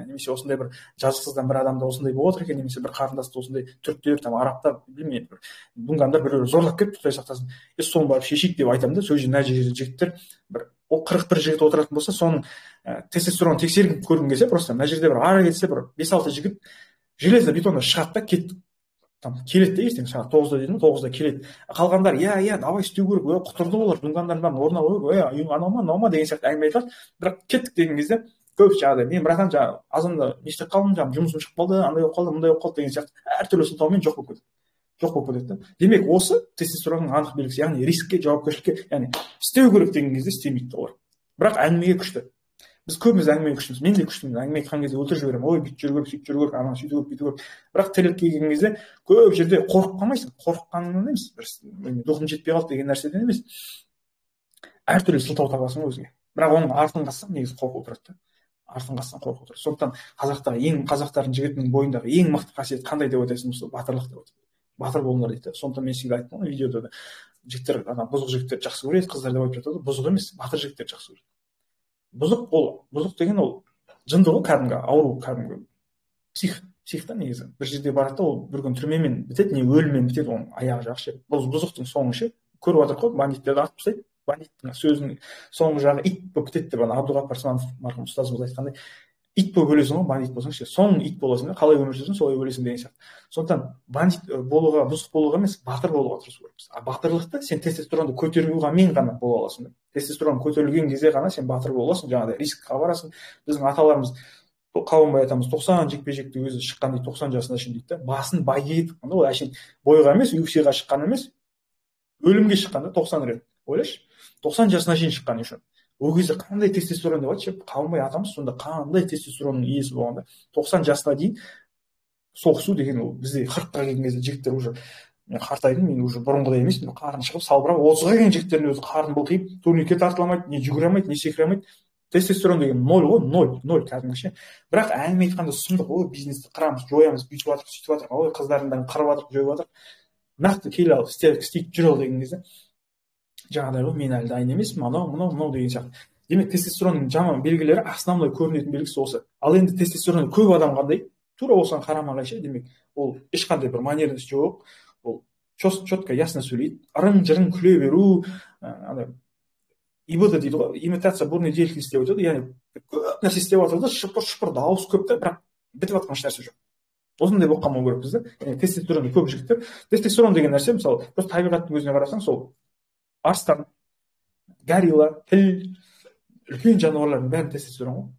Speaker 1: немесе осындай бір жазықсыздан бір адамда осындай болып отыр екен, немесе бір қарындасты осындай түріктер, там арабтар, білмеймін, бір дунгандар біреулер зорлап кетті, құдай сақтасын, е, соны барып шешейік деп айтамын да. Сол жерде, мына жерде жігіттер, бір ол 41 жігіт отыратын болса, соның тестостеронын тексеріп көргің келсе, просто мына жерде бір ары кетсе бір бес алты жігіт железно бетонно шығады да, кетті, там келеді де, ертең сағат 9-да дедім, 9-да келеді. Қалғандар: иә, иә, давай, істеу керек, ой, құтырды олар, дұңғандардың бәрін орнына қою керек, ой, анау ма, мынау ма деген сияқты әңгіме айтылады. Бірақ кеттік деген кезде көп жаңағыдай: мен, братан, жаңағы азанда не істеп қалдым, жаңағы жұмысым шығып қалды, андай болып қалды, мындай болып қалды деген сияқты әртүрлі сылтаумен жоқ болып кетеді, жоқ болып кетеді да. Демек, осы тестостеронның анық белгісі, яғни рискке, жауапкершілікке, яғни істеу керек деген кезде істемейді олар. Бірақ әңгімеге күшті. Біз көбіміз әңгімеге күштіміз, мен де күштімін. Әңгіме айтқан кезде өлтіріп жіберемін: ой, бүйтіп жүру керек, сөйтіп жүру керек, ананы сөйту керек, бүйту керек. Бірақ тірлікке келген кезде көп жерде қорқып қалмайсың. Қорыққаннан емес, бір духым жетпей қалды деген нәрседен емес, әртүрлі сылтау табасың ғой өзіңе. Бірақ оның артын қазсаң, негізі қорқу тұрады да, артын қазсаң, қорқу тұрады. Сондықтан қазақтағы ең, қазақтардың жігітінің бойындағы ең мықты қасиет қандай деп айтасың болса, батырлық деп айтады. Батыр болыңдар дейді. Сондықтан мен всегда айттым ғой видеода да, жігіттер ана бұзық жігіттерді жақсы көреді қыздар деп айтып жатады ғой. Бұзық емес, батыр жігіттерді жақсы көреді. Бұзық, ол бұзық деген ол жынды ғой, кәдімгі ауру, кәдімгі псих, псих та негізі. Бір жерде барады да, ол бір күн түрмемен бітеді, не өліммен бітеді оның аяғы жағы ше. Бұл бұзықтың соңы ше, көріп жатырмық қой, бандиттерді атып тастайды. Бандиттің сөзінің соңғы жағы ит болып бітеді деп ана Абдуғаппар Сманов марқұм ұстазымыз айтқандай, ит болып өлесің ғой бандит болсаң ше, соң ит боласың да, қалай өмір сүрсең, солай өлесің деген сияқты. Сондықтан бандит болуға, бұзық болуға емес, батыр болуға тырысу керекпіз. А батырлықты сен тестостеронды көтерумен ғана бола аласың да. Тестостерон көтерілген кезде ғана сен батыр бола аласың, жаңағыдай рискқа барасың. Біздің аталарымыз, Қабанбай атамыз 90 жекпе жекте өзі шыққан дейді, 90 жасына шейін дейді да, басын бәйгеге тыққан да. Ол әшейін бойға емес, UFC-ға шыққан емес, өлімге шыққан да 90 рет. Ойлашы, 90 жасына шейін шыққан еще. Ол кезде қандай тестостерон деп айтшы, Қабанбай атамыз сонда қандай тестостеронның иесі болған да, 90 жасына дейін соғысу деген. Ол бізде 40-қа келген кезде жігіттер уже Мен қартайдым, мен уже бұрынғыдай емеспін, қарын шығып салбырап, 30-ға келген жігіттердің өзі қарын былқиып, турникке тартыла алмайды, не жүгіре алмайды, не секіре алмайды. Тестостерон деген ноль ғой, ноль, ноль кәдімгіше. Бірақ әңгіме айтқанда сұмдық, ой, бизнесті қырамыз, жоямыз, бүйтіп жатырық, сөйтіп жатырық, ой, қыздардың бәрін қырып жатырық, жойып жатырық. Нақты кел ал, істейік, жүр ал деген кезде жаңағыдай ғой, мен әлі дайын емеспін, анау, мынау, мынау деген сияқты. Демек, тестостеронның жаман белгілері, основной көрінетін белгісі осы. Ал енді тестостерон көп адам қандай? Тура осыған қарама-қайшы, демек, ол ешқандай бір манерность жоқ, ол четко, ясно сөйлейді, ырың-жырың күле беру, ана ИБД дейді ғой, имитация бурной деятельности деп айтады, яғни көп нәрсе істеп жатыр да, шыпыр-шыпыр дауыс көп та, бірақ бітіп жатқан ешнәрсе жоқ. Осындай болып қалмау керекпіз да. Яғни тестостеронды көп жігіттер, тестостерон деген нәрсе, мысалы, просто табиғаттың өзіне қарасаң, сол арыстан, горилла, піл, үлкен жануарлардың бәрі тестостерон ғой.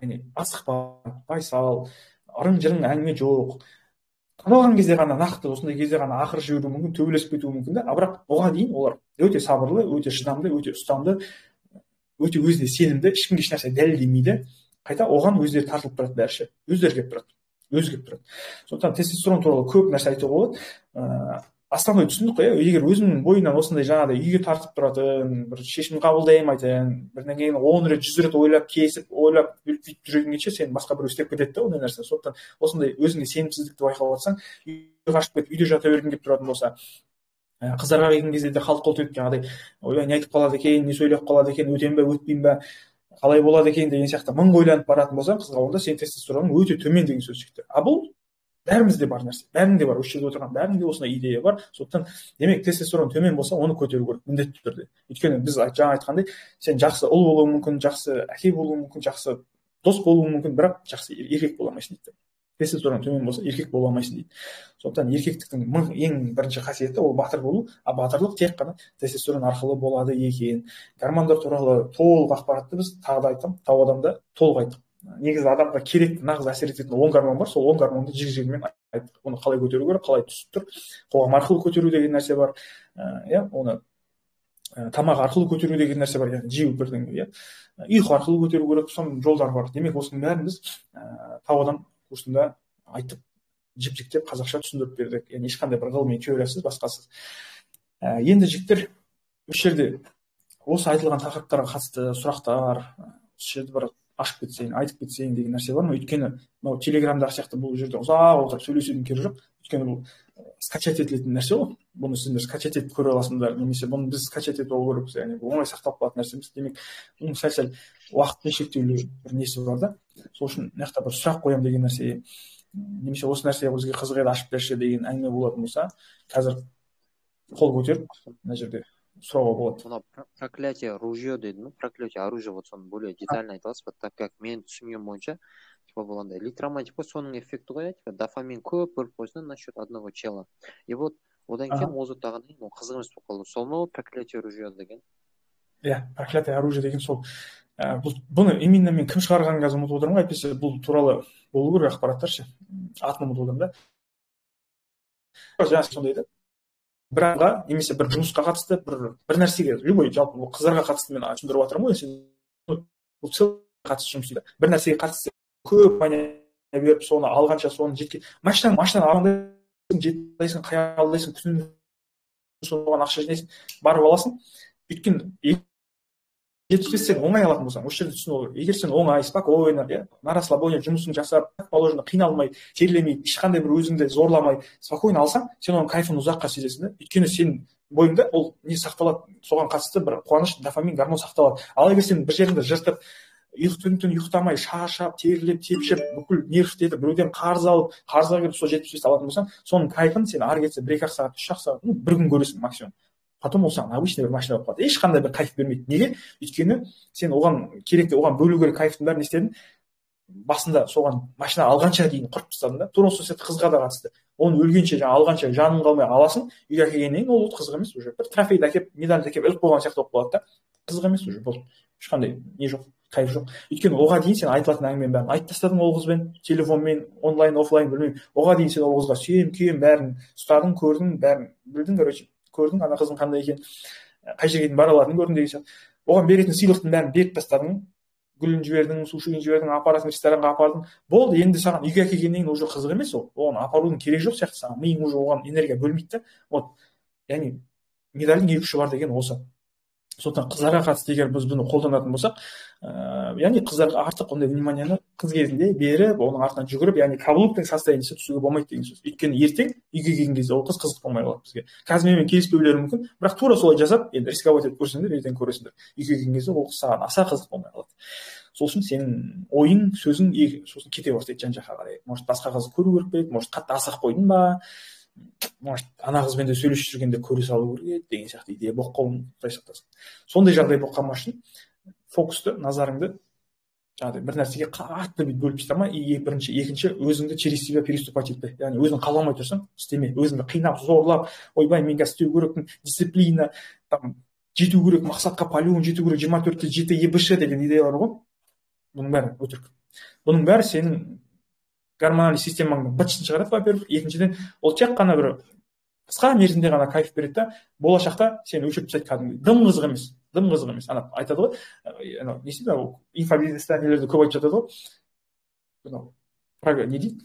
Speaker 1: Яғни асықпа, байсал, ырың-жырың әңгіме жоқ. Қадалған кезде ғана, нақты осындай кезде ғана ақыры жіберуі мүмкін, төбелесіп кетуі мүмкін да, а бірақ оған дейін олар өте сабырлы, өте шыдамды, өте ұстамды, өте өзіне сенімді, ешкімге ешнәрсе дәлелдемейді. Қайта оған өздері тартылып тұрады бәрі ше, өздері келіп тұрады, өзі келіп тұрады. Сондықтан тестостерон туралы көп нәрсе айтуға болады. Основной түсіндік қой, егер өзіңнің бойыңнан осындай жаңағыдай үйге тартып тұратын, бір шешім қабылдай алмайтын, бірдеңені 10 рет, 100 рет ойлап, кесіп, ойлап, бүйтіп жүргенше сен басқа біреу істеп кетеді да ондай нәрсе. Сондықтан осындай өзіңе сенімсіздікті байқап жатсаң, үйге қашып кетіп, үйде жата бергің келіп тұратын болса, қыздарға келген кезде де халық қол түйіп жаңағыдай, ойбай, не айтып қалады екен, не сөйлеп қалады екен, өтем бе, өтпеймін бе, қалай болады екен деген сияқты мың ойланып баратын болсаң қызға, онда сенің тестостероның өте төмен деген сөз жігіттер. А бұл бәрімізде бар нәрсе, бәрінде бар, осы жерде отырған бәрінде осындай идея бар. Сондықтан демек тестостерон төмен болса, оны көтеру керек міндетті түрде. Өйткені біз жаңа айтқандай, сен жақсы ұл болуың мүмкін, жақсы әке болуың мүмкін, жақсы дос болуың мүмкін, бірақ жақсы еркек бола алмайсың дейді. Тестостерон төмен болса, еркек бола алмайсың дейді. Сондықтан еркектіктің ең бірінші қасиеті ол батыр болу, а батырлық тек қана тестостерон арқылы болады екен. Гормондар туралы толық ақпаратты біз тағы да айтамын, тау адамда толық айттық. Негізі адамға керек, нағыз әсер ететін 10 гормон бар, сол 10 гормонды жік-жігімен айттық. Оны қалай көтеру керек, қалай түсіп тұр, қоғам арқылы көтеру деген нәрсе бар, иә, оны тамақ арқылы көтеру деген нәрсе бар, яғни жеу бірдеңе, иә, ұйқы арқылы көтеру керек, соның жолдары бар. Демек, осының бәрін біз тау адам курсында айтып, жіп-жіктеп қазақша түсіндіріп бердік. Яғни ешқандай бір ғылыми теориясыз, басқасыз. Енді жігіттер, осы жерде осы айтылған тақырыптарға қатысты сұрақтар, осы жерде бір ашып кетсең, айтып кетсең деген нәрсе бар ма? Өйткені мынау Телеграмдағы сияқты бұл жерде ұзақ отырып сөйлесудің керегі жоқ. Өйткені бұл скачать етілетін нәрсе ғой. Бұны сендер скачать етіп көре аласыңдар, немесе бұны біз скачать етіп алу керекпіз, яғни бұл оңай сақталып қалатын нәрсе емес. Демек, бұның сәл-сәл уақытпен шектеулі бір несі бар да. Сол үшін мына жақта бір сұрақ қоямын деген нәрсе, немесе осы нәрсе бізге қызық еді, ашып берші деген әңгіме болатын болса, қазір қол көтеріп мына жерде сұрауға болады.
Speaker 2: Мына проклятие ружье деді ме? Проклятие оружие, вот соны более детально айта аласыз ба? Так как мен түсінген бойынша, типа бұл андай литроман, типа соның эффекті ғой, типа дофамин көп бөліп қойсын насчет одного чела. И вот одан кейін озаттағаннан кейін ол қызық емес болып қалды. Сол ма ол проклятие ружье деген?
Speaker 1: Иә, проклятие оружие деген сол. Бұны именно мен кім шығарғанын қазір ұмытып отырмын ғой, әйтпесе бұл туралы болу керек ақпараттар ше. Атын ұмытып отырмын да. Жаңа сондай да. Бір адамға немесе бір жұмысқа қатысты бір нәрсеге, любой, жалпы бұл қыздарға қатысты мен түсіндіріп жатырмын ғой, сен бұл целый қатысты жұмыс дейді. Бір нәрсеге қатысты көп мән беріп, соны алғанша, соны жеткен. Машинаны алғанда жетпейсің, қиялдайсың, күніне соған ақша жинайсың, барып аласың. Өйткені жетпіс сен оңай алатын болсаң, осы жерде түсіну керек. Егер сен оңай, спокойно, иә, на расслабоне жұмысын жасап, как положено, қиналмай, терлемей, ешқандай бір өзіңді зорламай, спокойно алсаң, сен оның кайфын ұзаққа сезесің да. Өйткені сен бойыңда ол не сақталады, соған қатысты бір қуаныш, дофамин гормон сақталады. Ал егер сен бір жеріңді жыртып, түн-түн ұйықтамай, шаршап, терлеп, тепшіп, бүкіл нервтерді біреуден қарыз алып, қарызға кіріп сол 75 алатын болсаң, соның кайфын сен ары кетсе бір екі-ақ сағат, үш-ақ сағат, бір күн көресің максимум. Потом ол саған обычный бір машина болып қалады. Ешқандай бір кайф бермейді. Неге? Өйткені сен оған керекті, оған бөлу керек кайфтың бәрін не істедің? Басында соған машина алғанша дейін құрып тастадың да. Тура сол сияқты қызға да қатысты. Оны өлгенше, жаңа алғанша жаның қалмай аласың, үйге әкелгеннен кейін ол қызық емес уже. Бір трофейді әкеп, медальді әкеп іліп қойған сияқты болып қалады да. Қызық емес уже, болды. Ешқандай не жоқ, кайф жоқ. Өйткені оға дейін сен айтылатын әңгіменің бәрін айтып тастадың ол қызбен, телефонмен, онлайн, офлайн, білмеймін. Оға дейін сен ол қызға сүйем, күйем бәрін ұстадың, көрдің, бәрін білдің, көрдің, ана қыздың қандай екенін, қай жерге дейін бара алатынын көрдің деген сияқты. Оған беретін сыйлықтың бәрін беріп тастадың, Гүлін жібердің, сушиін жібердің, апарасың, ресторанға апардың, болды. Енді саған үйге әкелгеннен кейін уже қызық емес ол, оған апарудың керегі жоқ сияқты, саған миың уже оған энергия бөлмейді да. Вот, яғни медальдің екі ұшы бар деген осы. Сондықтан қыздарға қатысты егер біз бұны қолданатын болсақ, яғни қыздарға артық ондай внимание ны қыз кезінде беріп, оның артынан жүгіріп, яғни каблук тың состояние сіне түсуге болмайды деген сөз. Өйткені ертең үйге келген кезде ол қыз қызық болмай қалады бізге. Қазір менімен келіспеулері мүмкін, бірақ тура солай жасап, енді рисковать етіп көрсеңдер, ертең көресіңдер, үйге келген кезде ол қыз саған аса қызық болмай қалады. Сол үшін сенің ойың, сөзің сосын кете бастайды жан жаққа қарай. Может, басқа қызды көру керек пе еді, может, қатты асығып қойдың ба, может, ана қызбен де сөйлесіп жүргенде көре салу керек еді деген сияқты идея болып қалуы мүмкін, құдай сақтасын. Сондай жағдай болып қалмас үшін фокусты, назарыңды жаңағыдай бір нәрсеге қатты бүйтіп бөліп тастама. И бірінші, екінші, өзіңді через себя переступать етпе, яғни өзің қаламай тұрсаң, істеме. Өзіңді қинап, зорлап, ойбай, мен қазір істеу керекпін, дисциплина там, жету керек мақсатқа, по-любому жету керек, 24/7 ебш деген идеялар ғой, бұның бәрі өтірік. Бұның бәрі сенің гормональный системаңның быт-шытын шығарады, во первых. Екіншіден, ол тек қана бір қысқа мерзімде ғана кайф береді да, болашақта сені өшіріп тастайды кәдімгідей. Дым қызық емес, дым қызық емес. Ана айтады ғой, анау не істейді, анау инфобизнесте, нелерде көп айтып жатады ғой, мынау не дейді,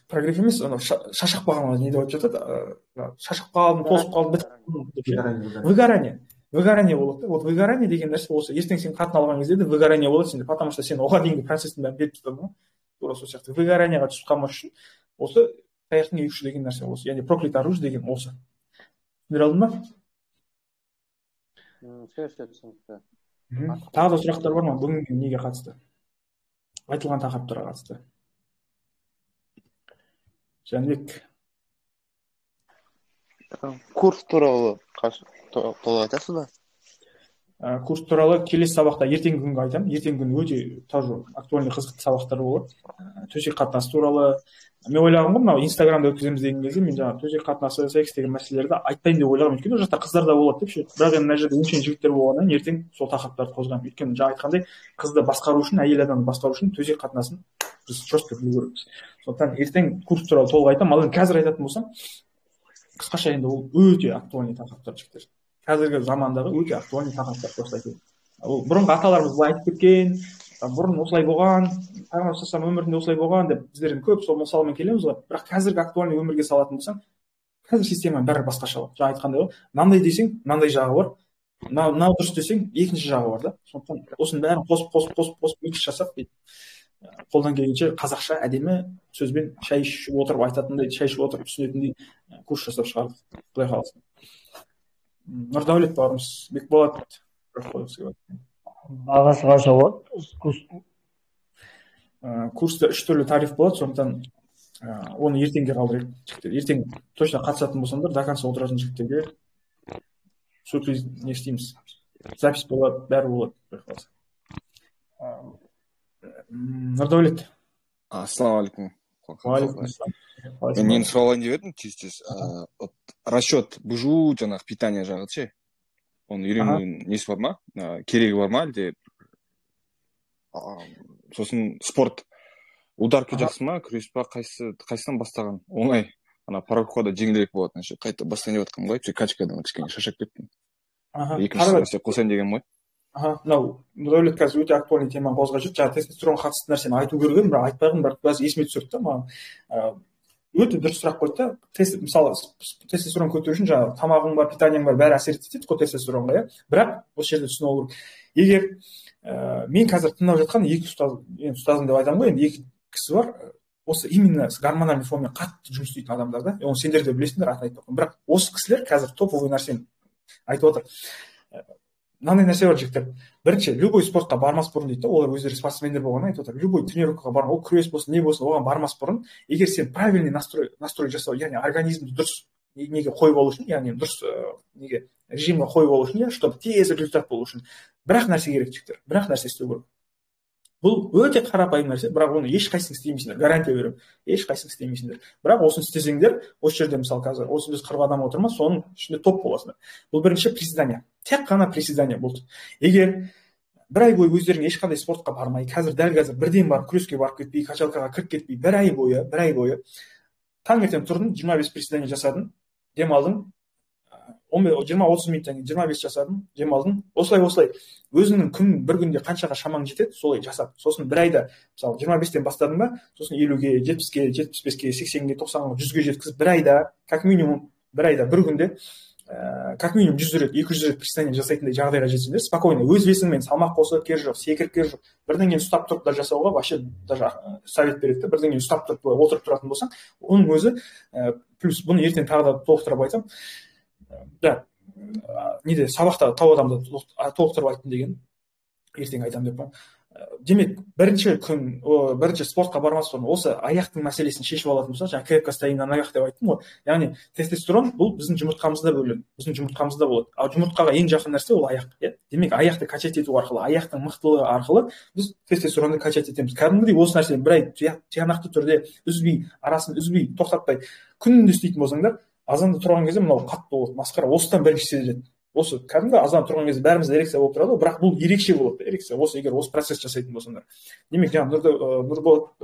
Speaker 1: прогрев емес, анау шаршап қалған, не деп айтып жатады, шаршап қалдым, тосып қалдым, бітіп, выгорание, выгорание болады да. Вот выгорание деген нәрсе осы. Ертең сен қатын алған кезде де выгорание болады сенде, потому что сен оған дейінгі процесстің бәрін беріп тастадың ғой. Тура сол сияқты выгорание ға түсіп қалмас үшін осы таяқтың екі ұшы деген нәрсе осы, яғни проклятое оружие деген осы. Түсіндіре алдым ба?
Speaker 2: Все, все түсінікті.
Speaker 1: Тағы да сұрақтар бар ма бүгінгі неге қатысты, айтылған тақырыптарға қатысты? Жәнібек.
Speaker 3: Курс туралы толық айтасыз ба?
Speaker 1: Курс туралы келесі сабақта, ертеңгі күнгі айтамын. Ертеңгі күні өте тоже актуальный, қызықты сабақтар болады. Төсек қатынасы туралы мен ойлағанмын ғой, мынау Инстаграмда өткіземіз деген кезде мен жаңағы төсек қатынасы, секс деген мәселелерді айтпаймын деп ойлағанмын, өйткені ол жақта қыздар да болады деп ше. Бірақ енді мына жерде өңшең жігіттер болғаннан кейін ертең сол тақырыптарды қозғаймын. Өйткені жаңа айтқандай, қызды басқару үшін, әйел адамды басқару үшін төсек қатынасын біз жестко білу керекпіз. Сондықтан ертең курс туралы толық айтамын. Ал енді қазір айтатын болсам, қысқаша, енді ол өте актуальный тақырыптар, жігіттер, қазіргі замандағы өте актуальный тақырыптар. Просто айтайын, ол бұрынғы аталарымыз былай айтып кеткен, бұрын осылай болған, пайғамбар өмірінде осылай болған деп біздер енді көп сол мысалмен келеміз ғой. Бірақ қазіргі актуальный өмірге салатын болсаң, қазір система бәрі басқаша ғой. Жаңа айтқандай ғой, мынандай десең, мынандай жағы бар, мынау дұрыс десең, екінші жағы бар да. Сондықтан осының бәрін қосып, қосып, қосып, қосып, микс жасап, бүйтіп қолдан келгенше қазақша әдемі сөзбен, шай ішіп отырып айтатындай, шай ішіп отырып түсінетіндей курс жасап шығардық, құдай қаласа. Нұрдәулет бауырымыз, Бекболат, сұрақ қойғысы келіп.
Speaker 4: Бағасы қанша болады курстың?
Speaker 1: Курста үш түрлі тариф болады, сондықтан оны ертеңге қалдырайық, жігіттер. Ертең точно қатысатын болсаңдар, до конца отыратын жігіттерге сюрприз не істейміз, запись болады, бәрі болады, құдай қаласа. Нұрдәулет.
Speaker 5: Ассалаумағалейкум.
Speaker 1: Уағалейкум.
Speaker 5: Мен нені сұрап алайын деп едім тез тез. Вот расчет БЖУ, жаңағы питание жағы ше, оны үйренудің несі бар ма, керегі бар ма әлде? Сосын спорт, ударка жақсы ма, күрес па, қайсысы, қайсысынан бастаған оңай? Ана парковкада жеңілірек болады ше, қайта бастайын деп жатқанмын ғой, качкадан кішкене шаршап кеттім. Екінші нәрсе қосайын дегенмін ғой.
Speaker 1: Аха, мынау Нұрдәулет қазір өте актуальный теманы қозғап жүр. Жаңа тестостеронға қатысты нәрсені айту керек едім, бірақ айтпай қалдым, бірақ біраз есіме түсірді да маған. Өте дұрыс сұрақ қойды да. Тест, мысалы, тестостерон көтеру үшін жаңағы тамағың бар, питание ң бар, бәрі әсер етеді ғой тестостеронға, иә. Бірақ осы жерде түсініп алу керек, егер мен қазір тыңдап жатқан екі ұстаз, енді ұстазым деп айтамын ғой, енді екі кісі бар осы именно с гормональный фонмен қатты жұмыс істейтін адамдар да, оны сендер де білесіңдер, атын айтпай ақ. Бірақ осы кісілер қазір топовый нәрсені айтып отыр. Мынандай нәрсе бар, жігіттер. Бірінші, любой спортқа бармас бұрын дейді да, олар өздері спортсмендер болғаннан айтып отыр, любой тренировкаға бар, ол күрес болсын, не болсын, оған бармас бұрын егер сен правильный настрой жасау, яғни организмді дұрыс неге қойып алу үшін, яғни дұрыс неге, режимге қойып алу үшін, иә, чтобы тез результат болу үшін бір ақ нәрсе керек, жігіттер, бір ақ нәрсе істеу керек. Бұл өте қарапайым нәрсе, бірақ оны ешқайсың істемейсіңдер, гарантия беремін, ешқайсың істемейсіңдер. Бірақ осыны істесеңдер, осы жерде, мысалы, қазір осы біз 40 адам отырмыз, соның ішінде топ боласыңдар. Бұл бірінші приседание, тек қана приседание болды. Егер бір ай бойы өздерің ешқандай спортқа бармай, қазір, дәл қазір бірден барып күреске барып кетпей, качалкаға кіріп кетпей, бір ай бойы таңертең тұрдың, 25 приседание жасадың, демалдың. 20-30 минуттан кейін 25 жасадым, демалдым. Осылай өзіңнің күн бір күнде қаншаға шамаң жетеді, солай жасап. Сосын бір айда, мысалы, 25-тен бастадың ба, сосын 50-ге, 70-ке, 75-ке, 80-ге, 90-ға, 100-ге жеткізіп, бір айда, как минимум, бір айда, бір күнде, как минимум 100 рет, 200 рет приседание жасайтындай жағдайға жетсеңдер, спокойно, өз весіңмен салмақ қосып керегі жоқ, секіріп керегі жоқ, бірдеңені ұстап тұрып да жасауға вообще даже совет береді да, бірдеңені ұстап тұрып отырып тұратын болсаң, оның өзі плюс. Бұны ертең тағы да толықтырып айтамын. Да, неде сабақта тау адамды толықтырып айттым деген, ертең айтамын деп. Демек, бірінші күн, бірінші спортқа бармас бұрын осы аяқтың мәселесін шешіп алатын болсақ, жаңа крепко стоим на ногах деп айттым ғой. Яғни тестостерон бұл біздің жұмыртқамызда бөлінеді, біздің жұмыртқамызда болады. Ал жұмыртқаға ең жақын нәрсе ол аяқ, иә. Демек, аяқты качать ету арқылы, аяқтың мықтылығы арқылы біз тестостеронды качать етеміз. Кәдімгідей осы нәрсені бір ай тиянақты түрде үзбей, арасын үзбей, тоқтатпай күнде істейтін болсаңдар, азанда тұрған кезде мынау қатты болады, масқара. Осыдан бірінші сезіледі. Осы кәдімгі азан тұрған кезде бәрімізде эрекция болып тұрады ғой, бірақ бұл ерекше болады эрекция, осы егер осы процесс жасайтын болсаңдар. Демек, жаңа Нұрболат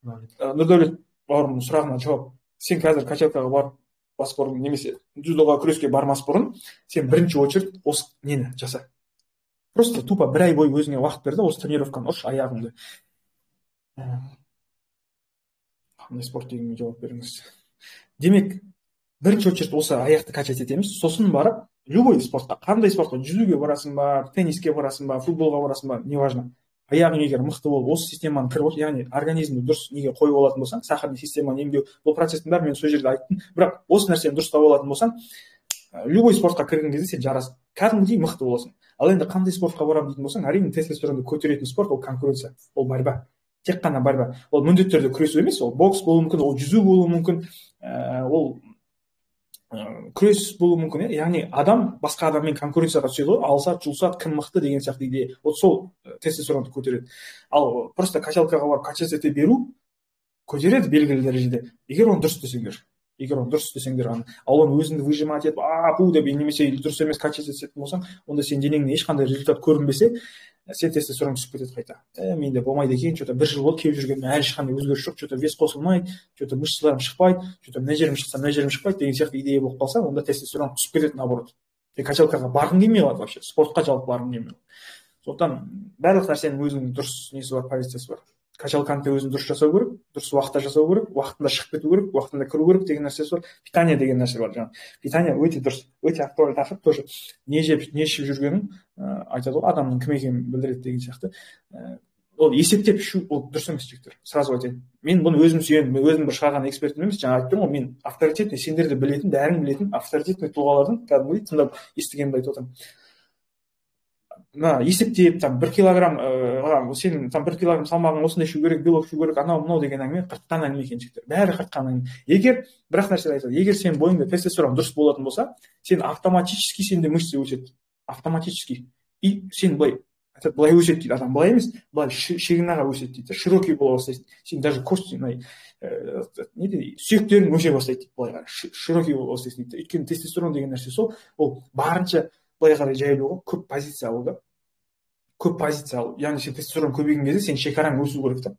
Speaker 1: Нұрдәулет бауырымның сұрағына жауап: сен қазір качалкаға барып бас бұрын немесе дзюдоға, күреске бармас бұрын сен бірінші очередь осы нені жаса. Просто тупо бір ай бойы өзіңе уақыт бер да, осы тренировканы ұршы аяғыңды. Қандай спорт дегенге жауап беріңіз. Демек, бірінші очередь осы аяқты качать етеміз, сосын барып любой спортқа, қандай спортқа, жүзуге барасың ба, тенниске барасың ба, футболға барасың ба, неважно. Аяғың егер мықты болып, осы системаны кіріп, яғни организмді дұрыс неге қойып алатын болсаң, сахарный системаны емдеу, бұл процесстің бәрін мен сол жерде айттым. Бірақ осы нәрсені дұрыстап алатын болсаң, любой спортқа кірген кезде сен жарасың, кәдімгідей мықты боласың. Ал енді қандай спортқа барамын дейтін болсаң, әрине тестостеронды көтеретін спорт ол конкуренция, ол борьба. Тек қана борьба. Ол міндетті түрде күресу емес, ол бокс болуы мүмкін, ол жүзу болуы мүмкін, ол күрес болуы мүмкін. Яғни адам басқа адаммен конкуренцияға түседі ғой, алысады, жұлысады, кім мықты деген сияқты идея. Вот сол тестостеронды көтереді. Ал просто качалкаға барып качать ете беру көтереді белгілі дәрежеде. Егер оны дұрыс істесеңдер, егер оны дұрыс істесеңдер, ал оны өзіңді выжимать етіп, а-пу деп немесе дұрыс емес качать ететін болсаң, онда сен денеңнен ешқандай результат көрінбесе, сен тестостерон түсіп кетеді қайта. Менде болмайды екен, что-то бір жыл болды келіп жүргеніме, әлі ешқандай өзгеріс жоқ, что-то вес қосылмайды, что-то мышцаларым шықпайды, что-то мына жерім шықса, мына жерім шықпайды деген сияқты идея болып қалса, онда тестостерон түсіп кетеді наоборот. Сен качалкаға барғың келмей қалады вообще, спортқа жалпы барғың келмей қалады. Сондықтан барлық нәрсенің өзінің дұрыс несі бар, позициясы бар. Качалканы да өзің дұрыс жасау керек, дұрыс уақытта жасау керек, уақытында шығып кету керек, уақытында кіру керек деген нәрсесі бар. Питание деген нәрсе бар жаңа. Питание өте дұрыс, өте актуальды тақырып тоже. Не жеп, не ішіп жүргенін айтады ғой, адамның кім екенін білдіреді деген сияқты. Ол есептеп ішу ол дұрыс емес, жігіттер. Сразу айтайын. Мен бұны өзім сүйеніп, өзім бір шығарған экспертім емес, жаңа айтып тұрмын ғой, мен авторитетный, сендер де білетін, бәрің білетін авторитетный тұлғалардың кәдімгідей тыңдап естігенімді айтып отырмын. Мына есептеп, там 1 килограмм, сенің там 1 килограмм салмағың осындай ішу керек, белок ішу керек, анау мынау деген әңгіме қыртқан әңгіме екен, жігіттер. Бәрі қыртқан әңгіме. Егер бір-ақ нәрсе айтады, егер сенің бойыңда тестостерон дұрыс болатын болса, сен автоматически сенде мышцы өседі. Автоматически. И сен былай, айтады, былай өседі дейді адам, былай емес, былай ширинаға өседі дейді, широкий бола бастайсың. Сен даже кости, не дейді, сүйектерің өсе бастайды дейді, былай широкий бола бастайсың дейді. Өйткені тестостерон деген нәрсе сол, ол барынша былай қарай жайылу ғой, көп позиция алу да. Көп позиция алу. Яғни сен тестостерон көбейген кезде сен шекараң өсу керек та.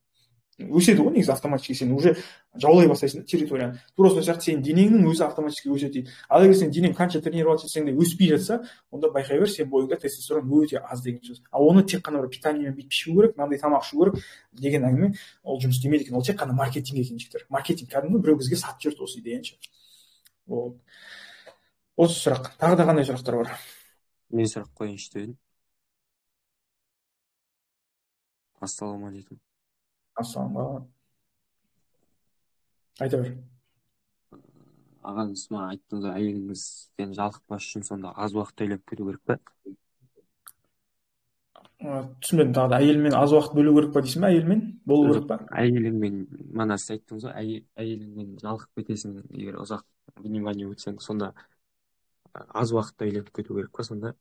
Speaker 1: Өседі ғой негізі автоматически, сен уже жаулай бастайсың территорияны. Тура сол сияқты сенің денеңнің өзі автоматически өседі дейді. Ал егер сен денең қанша тренироваться етсең де өспей жатса, онда байқай бер, сен бойыңда тестостерон өте аз деген сөз. Ал оны тек қана бір питаниемен бүйтіп ішу керек, мынандай тамақ ішу керек деген әңгіме ол жұмыс істемейді екен. Ол тек қана маркетинг екен, жігіттер. Маркетинг кәдімгі біреу бізге сатып жіберді осы идеяны. Вот. Осы сұрақ. Тағы да қандай сұрақтар бар?
Speaker 2: Мен сұрақ қояйыншы деп едім. Ассалаумағалейкум.
Speaker 1: Ассалаумағалейкум. Айта бер.
Speaker 2: Ағаңыз маған айттыңыз, әйеліңізден жалықпас үшін сонда аз уақытта үйленіп кету керек пе?
Speaker 1: Түсінбедім тағы да. Әйелмен аз уақыт бөлу керек па дейсің бе? Әйелмен болу керек па?
Speaker 2: Әйеліңмен, мана сіз айттыңыз ғой, әйеліңмен жалығып кетесің, егер ұзақ внимание өтсең, сонда аз уақытта үйленіп кету керек па сонда?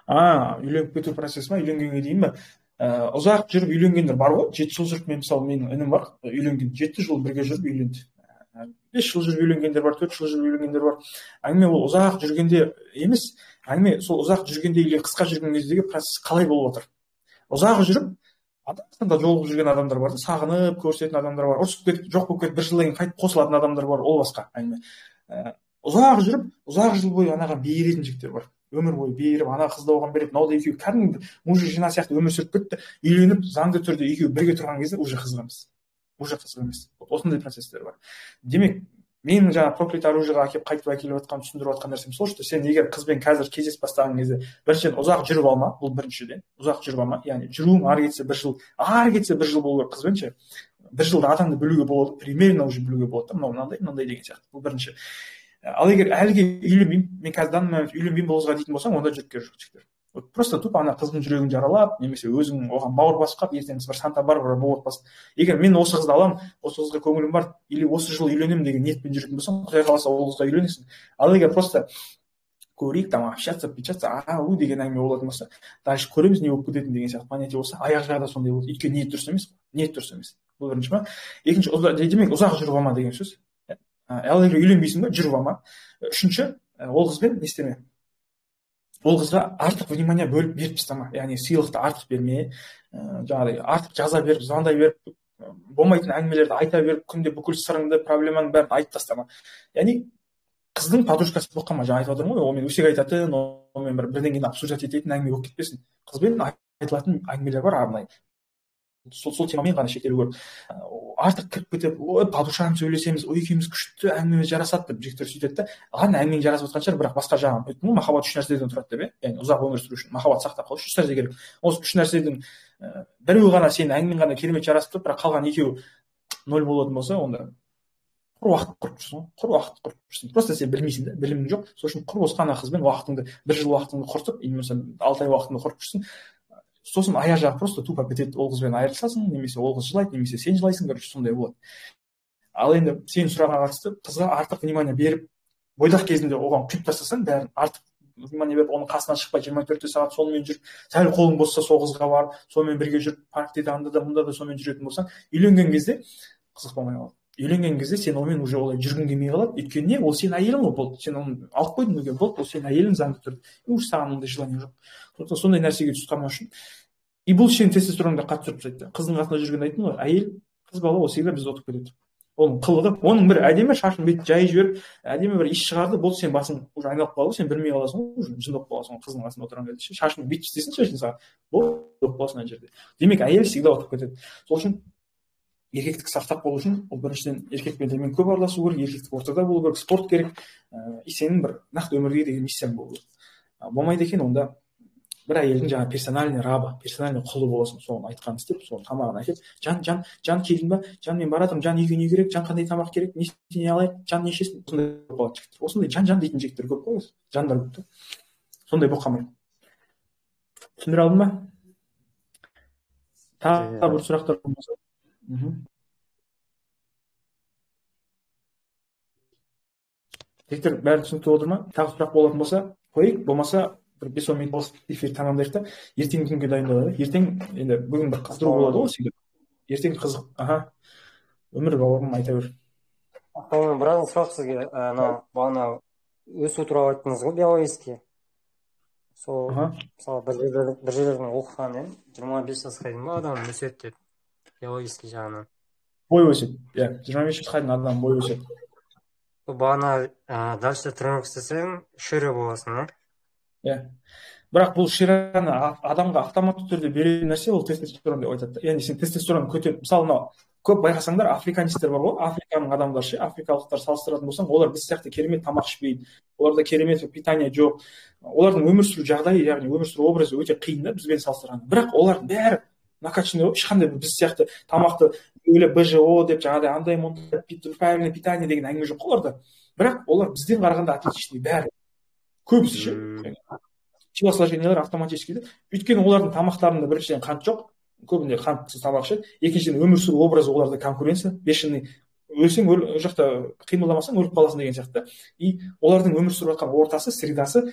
Speaker 1: Үйленіп кету процесі ма? Үйленгенге дейін бе? Ұзақ жүріп үйленгендер бар ғой. 7 жыл жүріп, мен мысалы, менің інім бар, үйленген, 7 жыл бірге жүріп үйленді. 5 жыл жүріп үйленгендер бар, 4 жыл жүріп үйленгендер бар. Әңгіме ол ұзақ жүргенде емес, әңгіме сол ұзақ жүргенде или қысқа жүрген кездегі процесс қалай болып отыр. Ұзақ жүріп, анда-санда жолығып жүрген адамдар бар, сағынып көрісетін адамдар бар, ұрысып кетіп, жоқ болып кетіп, бір жылдан кейін қайтып қосылатын адамдар бар, ол басқа әңгіме. Ұзақ жүріп, ұзақ жыл бойы анаған беретін жігіттер бар. Өмір бойы беріп, ана қыз да оған береді, мынау да екеуі кәдімгі муж и жена сияқты өмір сүріп кетті. Үйленіп, заңды түрде екеуі бірге тұрған кезде уже қызық емес. Уже қызық емес. Осындай процесстер бар. Демек, менің жаңа проклятый оружиеға әкеліп қайтып әкеліп жатқан, түсіндіріп жатқан нәрсем сол, что сен егер қызбен қазір кездесіп бастаған кезде біріншіден ұзақ жүріп алма, бұл біріншіден, ұзақ жүріп алма, яғни жүруің ары кетсе бір жыл, ары кетсе бір жыл болу керек қызбен ше. Бір жылда адамды білуге болады, примерно уже білуге болады, мынау мынандай, мынандай деген сияқты. Бұл бірінші. Ал егер әліге үйленбеймін, мен қазір данный момент үйленбеймін бұл қызға дейтін болсаң, онда жүріп керек жоқ жігіттер. Вот просто тупо ана қыздың жүрегін жаралап, немесе өзің оған бауыр басып қалып, ертең бір Санта-Барбара болып отпасын. Егер мен осы қызды аламын, осы қызға көңілім бар, или осы жылы үйленемін деген ниетпен жүретін болсаң, құдай қаласа ол қызға үйленесің. Ал егер просто көрейік, там общаться, печаться, ау деген әңгіме болатын болса, дальше көреміз не болып кететінін деген сияқты понятие болса, аяқ жағы да сондай болады. Өйткені ниет дұрыс емес, ниет дұрыс емес. Бұл бірінші ма? Екінші, демек ұзақ жүріп алма деген сөз. Ал егер үйленбейсің ба, жүріп алма. Үшінші, ол қызбен не істеме? Ол қызға артық внимание бөліп беріп тастама. Яғни сыйлықты артық берме, жаңағыдай артық жаза беріп, звондай беріп, болмайтын әңгімелерді айта беріп, күнде бүкіл сырыңды, проблемаңды бәрін айтып тастама. Яғни қыздың подружкасы болып қалма. Жаңа айтып отырмын ғой, онымен өсек айтатын, онымен бір бірдеңені обсуждать ететін әңгіме болып кетпесін. Қызбен айтылатын әңгімелер бар арнайы. Сол темамен ғана шектелу керек. Артық кіріп кетіп, ой, подружкам сөйлесеміз, ой, екеуміз күшті әңгімеміз жарасады деп жігіттер сөйтеді да. Ладно, әңгімең жарасып жатқан шығар, бірақ басқа жағын айттым ғой, махаббат үш нәрседен тұрады деп, яғни ұзақ өмір сүру үшін махаббат сақтап қалу үшін үш нәрсе керек. Осы үш нәрседен біреуі ғана сенің әңгімең ғана керемет жарасып тұр, бірақ қалған екеуі ноль болатын болса, онда құр уақыт құрып жүрсің ғой, құр уақыт құрып жүрсің. Просто сен білмейсің да, білімің жоқ. Сол үшін құр босқа ана қызбен уақытыңды, бір жыл уақытыңды құртып, немесе 6 ай уақытыңды құрып жүрсің. Сосын аяқ жағы просто тупо бітеді, ол қызбен айырылысасың, немесе ол қыз жылайды, немесе сен жылайсың, короче, сондай болады. Ал енді сенің сұрағыңа қатысты, қызға артық внимание беріп, бойдақ кезінде оған құйып тастасаң, бәрін артық внимание беріп, оның қасынан шықпай 24 сағат сонымен жүріп, сәл қолың босса сол қызға барып, сонымен бірге жүріп, паркте де, анда да, мұнда да сонымен жүретін болсаң, үйленген кезде қызық болмай қалады. Үйленген кезде сен онымен уже олай жүргің келмей қалады, өйткені не, ол сенің әйелің ғой, болды, сен оны алып қойдың үйге, болды, ол сенің әйелің заңды түрде, уже саған ондай желание жоқ. Сондықтан сондай нәрсеге түсіп қалмау үшін. И бұл сенің тестостероныңды қатты түсіріп тастайды. Қыздың қасында жүргенде айттым ғой, әйел, қыз бала ол всегда бізді ұтып кетеді. Оның қылығы, оның бір әдемі шашын бүйтіп жайып жіберіп, әдемі бір иіс шығарды, болды, сен басың уже айналып қалады, сен білмей қаласың, уже жын болып қаласың қыздың қасында отырған кезде. Шашын бүйтіп істесін шашын саған, болды, болып қаласың ана жерде. Демек, әйел всегда ұтып кетеді. Сол үшін еркектік сақтап болу үшін, ол біріншіден еркек пен көп араласу керек, еркектік ортада болу керек, спорт керек, и сенің бір нақты өмірге деген миссияң болу керек. Болмайды екен, онда бір әйелдің жаңа персональный рабы, персональный құлы боласың, соны айтқанын істеп, соның тамағын әкеліп, жан, жан, жан келдің ба, жан мен баратырмын, жан үйге не керек, жан қандай тамақ керек, не не алайық, жан не ішесің, осындай болады жігіттер. Осындай жан жан дейтін жігіттер көп қой, жандар көп та. Сондай болып қалмай. Түсіндіре алдым ба? Тағы бір сұрақтар болмаса. Жігіттер, бәрі түсінікті отыр ма? Тағы сұрақ болатын болса, қояйық, болмаса бір 5-10 минут эфир тамамдайық та, ертеңгі күнге дайындалайық. Ертең енді бүгін бір қыздыру болады ғой всегда. Ертең қызық. Аха. Өмір бауырым, айта бер.
Speaker 4: Ақтаумен біраз сұрақ сізге, анау бағана өсу туралы айттыңыз ғой, биологический. Сол, мысалы, бір жерлерден оқыған едім, 25 жасқа дейін ба адам өседі деп, биологический жағынан.
Speaker 1: Бой өседі, иә, 25 жасқа дейін адам бой өседі.
Speaker 4: Бағана дальше тренировка істесең, шире боласың, иә?
Speaker 1: Иә. Бірақ бұл шираны адамға автоматты түрде беретін нәрсе ол тестостерон деп айтады. Яғни сен тестостерон көтеріп, мысалы мынау көп байқасаңдар африканистер бар ғой, Африканың адамдары ше, африкалықтар салыстыратын болсаң, олар біз сияқты керемет тамақ ішпейді, оларда керемет питание жоқ, олардың өмір сүру жағдайы, яғни өмір сүру образы өте қиын да бізбен салыстырғанда. Бірақ олардың бәрі накачанный болып, ешқандай біз сияқты тамақты өлі БЖО деп жаңағыдай андай мұндай правильное питание деген әңгіме жоқ оларда. Бірақ олар бізден қарағанда атлетичный бәрі. Көбісі ше. Телосложениелер автоматически. Өйткені олардың тамақтарында біріншіден қант жоқ, көбінде қантсыз тамақ ішеді. Екіншіден өмір сүру образы оларда конкуренция, бешеный. Өлсең өл, ол жақта қимылдамасаң өліп қаласың деген сияқты. И олардың өмір сүріп жатқан ортасы, средасы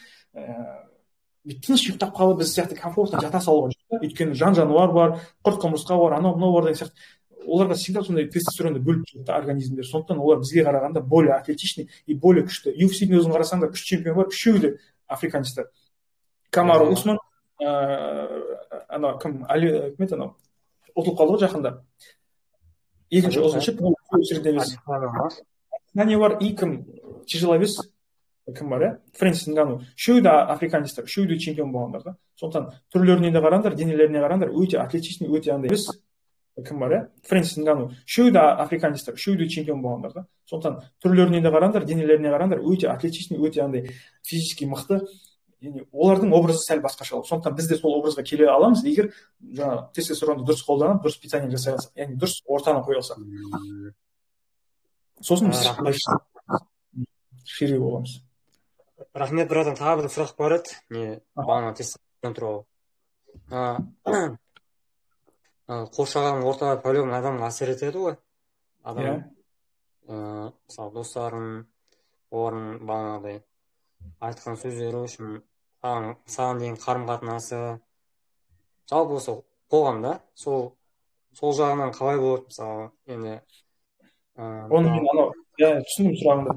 Speaker 1: тыныш ұйықтап қалып, біз сияқты комфортно жата салуға жоқ. Өйткені жан-жануар бар, құрт құмырсқа бар, анау мынау бар деген сияқты. Оларға всегда сондай тестостеронды бөліп тұрады организмдер. Сондықтан олар бізге қарағанда более атлетичный и более күшті. UFC-дің өзін қарасаңдар, 3 чемпион бар, үшеуі де африканецтер. Камару Усман, анау кім, Али, кім еді анау? Ұтылып қалды ғой жақында. Екінші ұзыншы, средний вес. Нане бар, и кім, тяжеловес, Кім бар, иә, Фрэнсис Нгану, үшеуі де африканецтер, үшеуі де чемпион болғандар да. Сондықтан түрлеріне де қараңдар, денелеріне қараңдар, өте атлетичный, өте андай емес. Кім бар, иә, Фрэнсис Нгану, үшеуі де африканецтер, үшеуі де чемпион болғандар да. Сондықтан түрлеріне де қараңдар, денелеріне қараңдар, өте атлетичный, өте андай физически мықты. Яғни олардың образы сәл басқаша. Сондықтан біз де сол образға келе аламыз, егер жаңағы тестостеронды дұрыс қолданып, дұрыс питание жасай алсақ, яғни дұрыс ортаны қоя алсақ. Сосын біз шире боламыз.
Speaker 4: Рахмет, братан. Тағы бір сұрақ бар еді, не, бағана тестостерон туралы. Қоршаған орта по-любому адамға әсер етеді ғой. Адам, иә, мысалы, достарың, олардың бағанағыдай айтқан сөздері үшін саған деген қарым қатынасы, жалпы осы қоғамда сол жағынан қалай болады, мысалы, енді?
Speaker 1: Оны мен анау, иә, түсіндім сұрағыңды.